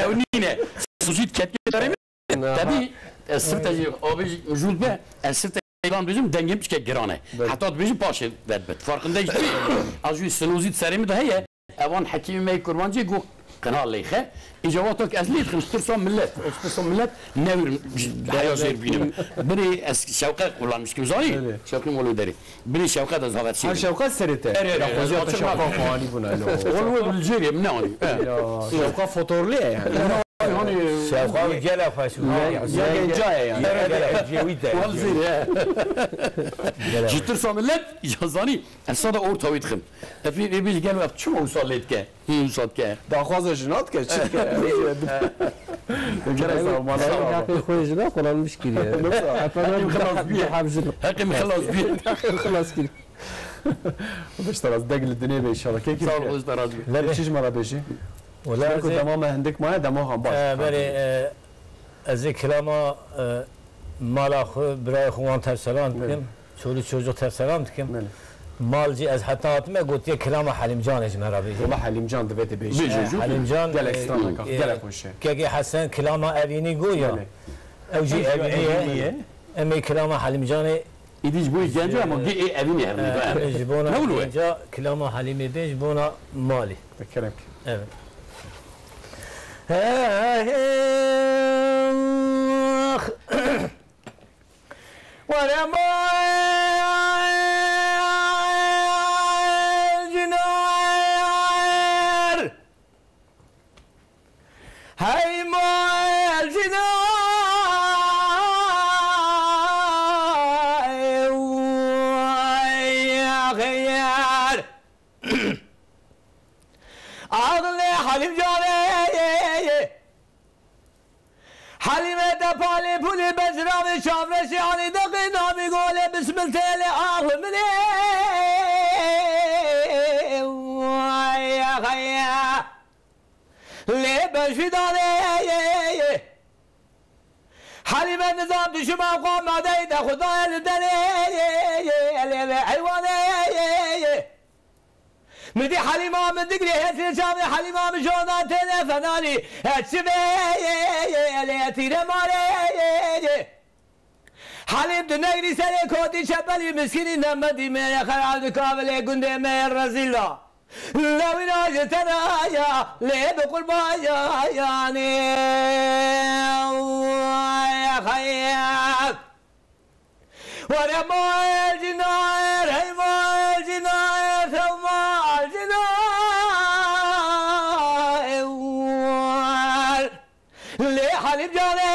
Ew nîne. Suzît ketiye derê min. Na. Tedî, ez sifte jî, abi jî mijûl be, ez sifte lan dibêjim, dengê min çike giran e. Belê. Heta dibêjim paşê derdibe. Farqinde jî, a jû sinozî di serê min de heye. Evan hekîmê me yê Kurmancî got qina lêxe. Îca wexta ku ez lê dixim, ji tirsa millet. Ez tirsa millet newir heya jêr bînim. Birê ez şewqe qulanmiş kim zanî? Belê. Şewqê molo derê. Birê şewqe de zavet Ha, şêr. Şewqe serê te. Erê, erê, Ya, erê, xwezî te açık şewqa bak. Fahanî bûne, lo. Ol we li cêrê min newanî. Ya, şewqa fotorlî ye yani. Ay, hani Şewqa gelek xweş bû. Ya, ya, ya, ya, ya. Gelek, gelek, cêwî te. Wal zêr, he. Gelek. Ji tirsa millet, ya zanî, ez sada orta wî dixim. Efî, ê bî gel wek çima wisa lê dike? Hî wisa dike. Daxwaza jina dike, çi dike? Gerek sağ ol, bana Heqê xwe jina qulanmiş kiriye. Heqê min xilas bîye. Heqê min xilas bîye. Heqê min xilas kiriye. Xwedê ji te razî, deng li dinê be inşallah. Kekî Sağ ol, bike. Xwedê ji te razî be. Lebe. Çi ji me re bêjî? Wala Ji ber ku ez ê, dema me hindik maye, dema han baş. e, berê, e, ez ê kilama, e, mala xwe, birayê xwe wan tev selam Belê. dikim. Çolî çocuk tev selam dikim. Belê. Mal jî ez heta hatime gotiye kilama Helîmcanê ji me re bêje. Wala Helîmcan divê te bêjî. Bêje, E, jû. Helîmcan, Gelek e, straneka, e, gelek xweş e. Kekê Hesen kilama evînî goya. Belê. Ew jî Ew jî evînî ye. evînî ye. Em ê kilama Helîmcanê Îdî ji bo yî genc e, ama gê ê evînê hev e, em ê ji bona Ne wilo e? genca kilama Helîmê bê ji bona malê. Te kerem. Evet. Were mal cinar. Hey mal cinar. Axir. Axlê Helîmcanê. Helîme te palê pûlê bezravê çavreşê anî deqê navî golê bismil têlê axlê min ê. Ay, ay, ay. Lê bejî danê. Helîme nizam dişima xwe madeyê te xwe daye li derê. Lê ve heywanê. Min dî Helîma min digrê hesrê çavê Helîma min jona têne fenalî. He çi be lê tîre mare. Helîm tu negrî serê kotî çepelî miskînî nemedî mêre xera di kavilê gundê me rezîla. Lewîna ji te re ya lê bi qurban ya yanê. Were mal cinaer, hey mal cinaer, tev mal cinaer. Lê Helîm canê,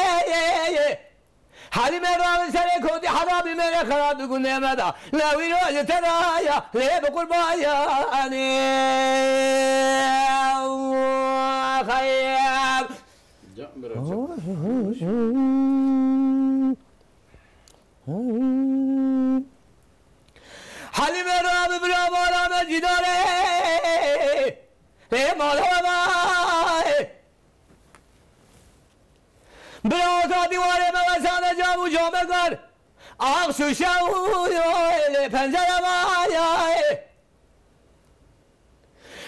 Helîme ravin serê kotî hera bi mêrê xera di gundê me da. Lewî roj te da ya, lê bi qurbanê. Xeyr. Helîme ra bi bira mala me cîdare. Ê mala me. Bira ka dîwarê me wesane cam û came kar. Ax şûşe û lê pencere me.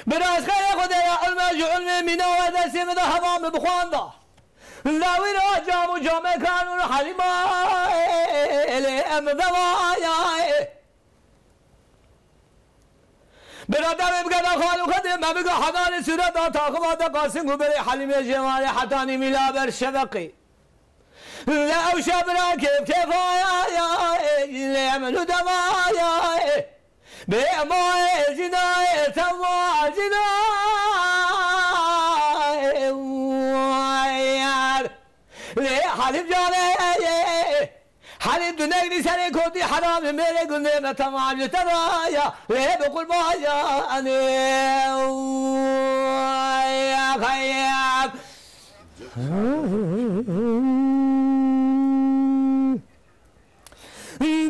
Bi rastxerê Xwedê ya ilme ji ilmê mîna we destê min de hema min bixwanda. Lewî ra cam û came kan û Helîma lê em vevaya. Bira devê bike da xal û xedê me bike hedarê sûreta taxiba de qasin ku berê Helîmê jêwarê hetanî mîla ber şeveqê. Li ew şe bira kêf kêfaya, lê min û devaya. Bê ma ê cîna ê, te ma cîna ê, wayar. Lê Helîm canê, Helîm tu negrî serê kotî heramî mêrê gundê me temam ji te ra ya. Lê bi qurbanê, wayar.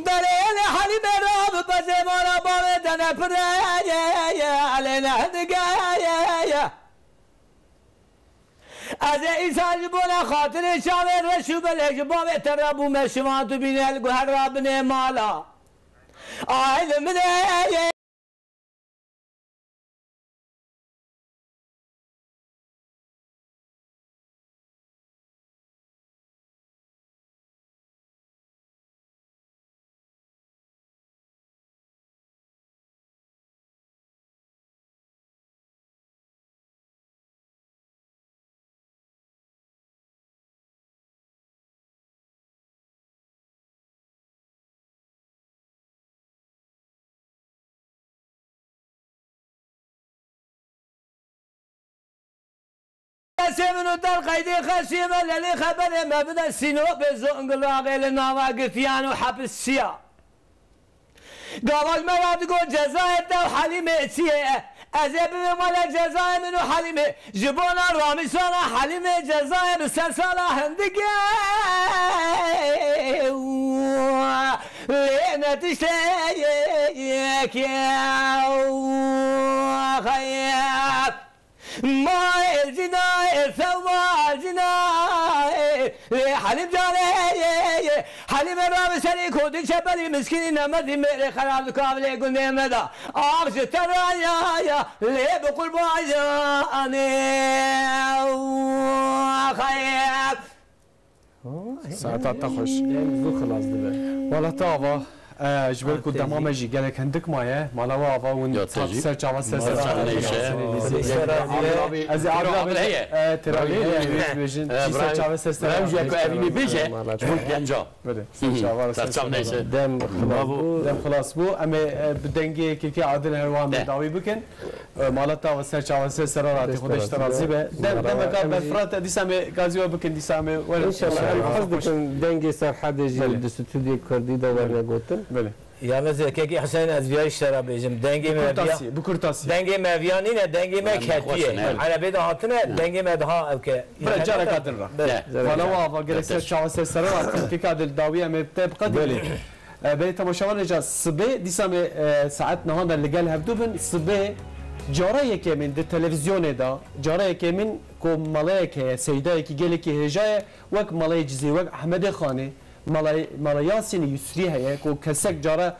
Derê lê Helîmê ra bi bezê mala bavê te ne pire ye, ye, ye, lê ne hindige ye, ye. Ez ê îsal ji bona xatirê çavê reş û belê ji bavê te re bûme şivan tu bîne li guher re binê mala. Ay li min ê. Kesê min û der qeydê xeşî me lelê xeberê me bide Sînopê Zonguldaxê li nava girtiyan û hepisiya. Gava ji me re digot cezayê te û Helîmê çi ye? Ez ê bibêm wele cezayê min û Helîmê. Ji bona Ramîsana Helîmê cezayê bi ser sala hindik e. Lê ne tiştek e. Xeyr. Ma el cina, el sewa cina, e, e, Halim canê, e, e, Halime rabi serî kotî çepelî miskînî nemedî mêrê xerab di kavilê gundê me da. Av ji te ra ya ya, lê bi qurban canê, xeyr. Saeta te xweş. Dem zû xilas dibe. Wala te ava, e, ji ber ku dema me jî gelek hindik maye, mala we ava hûn ser çava ser ser. Ser çava neyşe. Ez ê Abdullah bêjim, e, Têravî heye, yanî bêjin, çî ser çava ser ser. Ew jî ku evînê bêje, ji bo genca. Belê, ser çava ser ser. Dem xilas bû. Dem xilas bû. Em ê, e, bi dengê Kekê Adil her wiha me dawî bikin. E, mala te ava ser çava ser sera ratî, Xwedê ji te razî be. Dem, demeka berfirate dîsa me gazî we bikin, dîsa me were. Înşallah, em hez dikin dengê Serhedê jî di stûdyê kurdî de werne gotin. Belê. Yalnız Kekê Hüseyin ez viya ji te ra bêjim. Dengê me viya. Kurtasî, bi kurtasî. Dengê me viya nîne, dengê me ketiye. Erebê de hatine, dengê me daha ew ke. Bira careka din ra. Belê. Mala we ava gerek ser çava ser sera ratî. Kekê Adil dawî em ê te biqedînin. Belê. E, belê temaşevanê ca sibê, dîsa me, e, saet nihan de li gel hevdû bin. Sibê cara yekemîn di televîzyonê de, cara yekemîn ku malayek heye, seydayekî gelekî hêja ye, wek Malayê Cizîr, wek Ehmedê Xanê, Malay-, Mala Yasînê Yusrî heye, ku kesek cara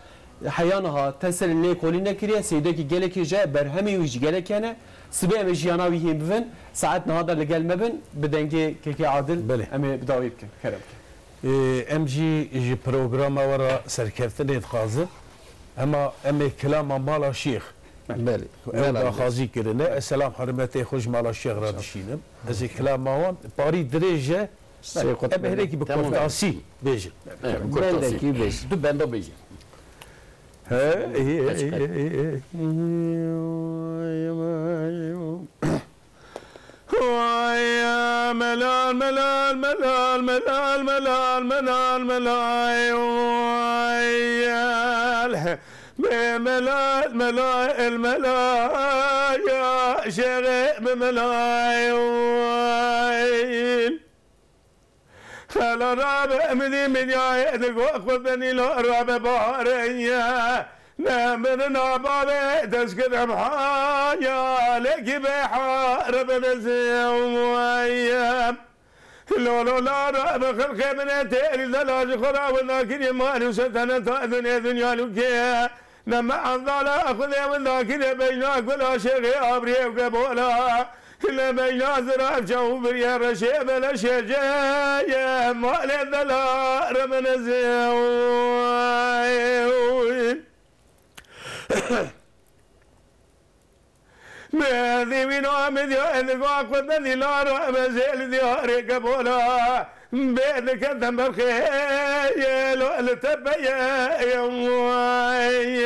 heya niha te serê lêkolîn nekiriye, seydayekî gelekî hêja ye, berhemê wî jî gelek hene. Sibê em ê jiyana wî hîn bivin, saet niha de li gel me bin, bi dengê Kekê Adil em ê bi dawî bikin. Kerem ke. Ê, em jî ji programa we re serkeftinê dixwazin. Ema em ê kilama Mala Şêx, belê, ew daxwazî kirine. Ez selam hurmetê xwe ji Mala Şêx re dişînim. Ez ê kilama wan parî dirêj e. Belê. Em ê hinekî bi kurtasî bêjin. Bendekî bêjin. Du benda bêjin. He, ê, ê, ê, ê, ê. Vay, melal, melal, melal, vay, el, me melal, melal, el melal, ya şere, me melal, vay. Hela rabe midî midyayê digo xwe benî lo rabe baharê ye. Ne min nabavê destkirim haya lê kî bê harbe dezê ye. Lo lo la rabe xelqê min ê têrî zela ji xwe ra wenda kirî malî û setene ta dinê dinya lûkê. Nema andala Xwedê winda kine beyna gula şêxê abriyê û gebola. Hile beyna ziraf çaw biriye reşê bele şêceye malê dela remenezê. Merdî wî namê diya, ez digo xwe bendî lara, em ez ê li diyarê kebola. Bê dike temberxê, yê lo li tepeye,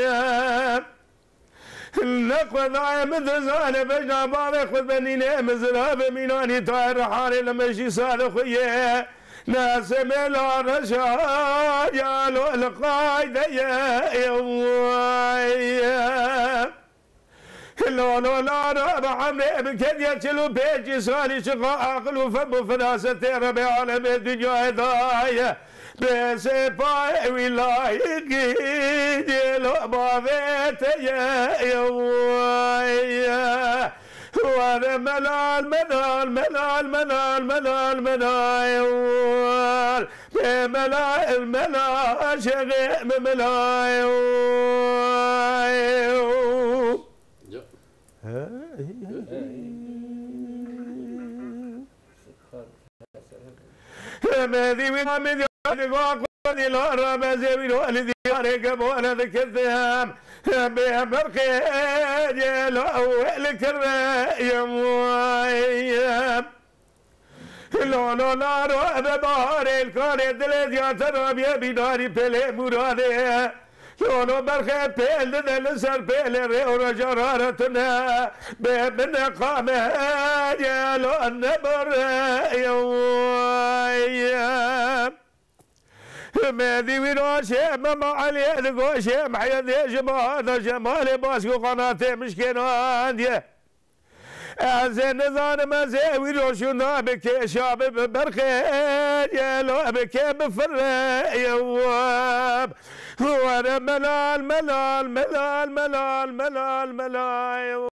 yê. Ne xwedayê min dizane, bejna bavê xwe benîne, min zirabê mînanî tayê riharê li mejî salê xwe ye. Ne semê la reşa, ya lo li qayde ye, yê. Lo lo la ra bi emrê bi kediya çil û pêncî salî çiqa aqil û fehm û firasetê Rebê alemê dinyayê daye. Bê sêpayê wî layîqî dê lo bavê te ye. Were melal, melal, melal, melal, melal, melal, wal. Be melal, melal, şexe me melal, wal. Ya. He, he, he. Hemedî wî namê diyarê go Qurdî lo re bezê wî lo li diyarê ke bo re dikitim. Bê berxê yê lo ew li kireyim wayim. Lo lo la ro be baharê li karê dilê diya te ra biyê bînarî pêlê muradê. Lo lo berxê pêl dide li ser pêlê rê û reja rare tune. Bê min qame yê lo ne berê yê. Hemedî wî naşê Mema Eliyê digoşê Mehedê ji bahar de Cemalê baş ku qanatê min şkênandiye. Ez ê nizanim ez ê wî roşûna bikê şabi bi berxê yê lo bikê bi firê yewab. Were melal, melal, melal, melal, melal, melal.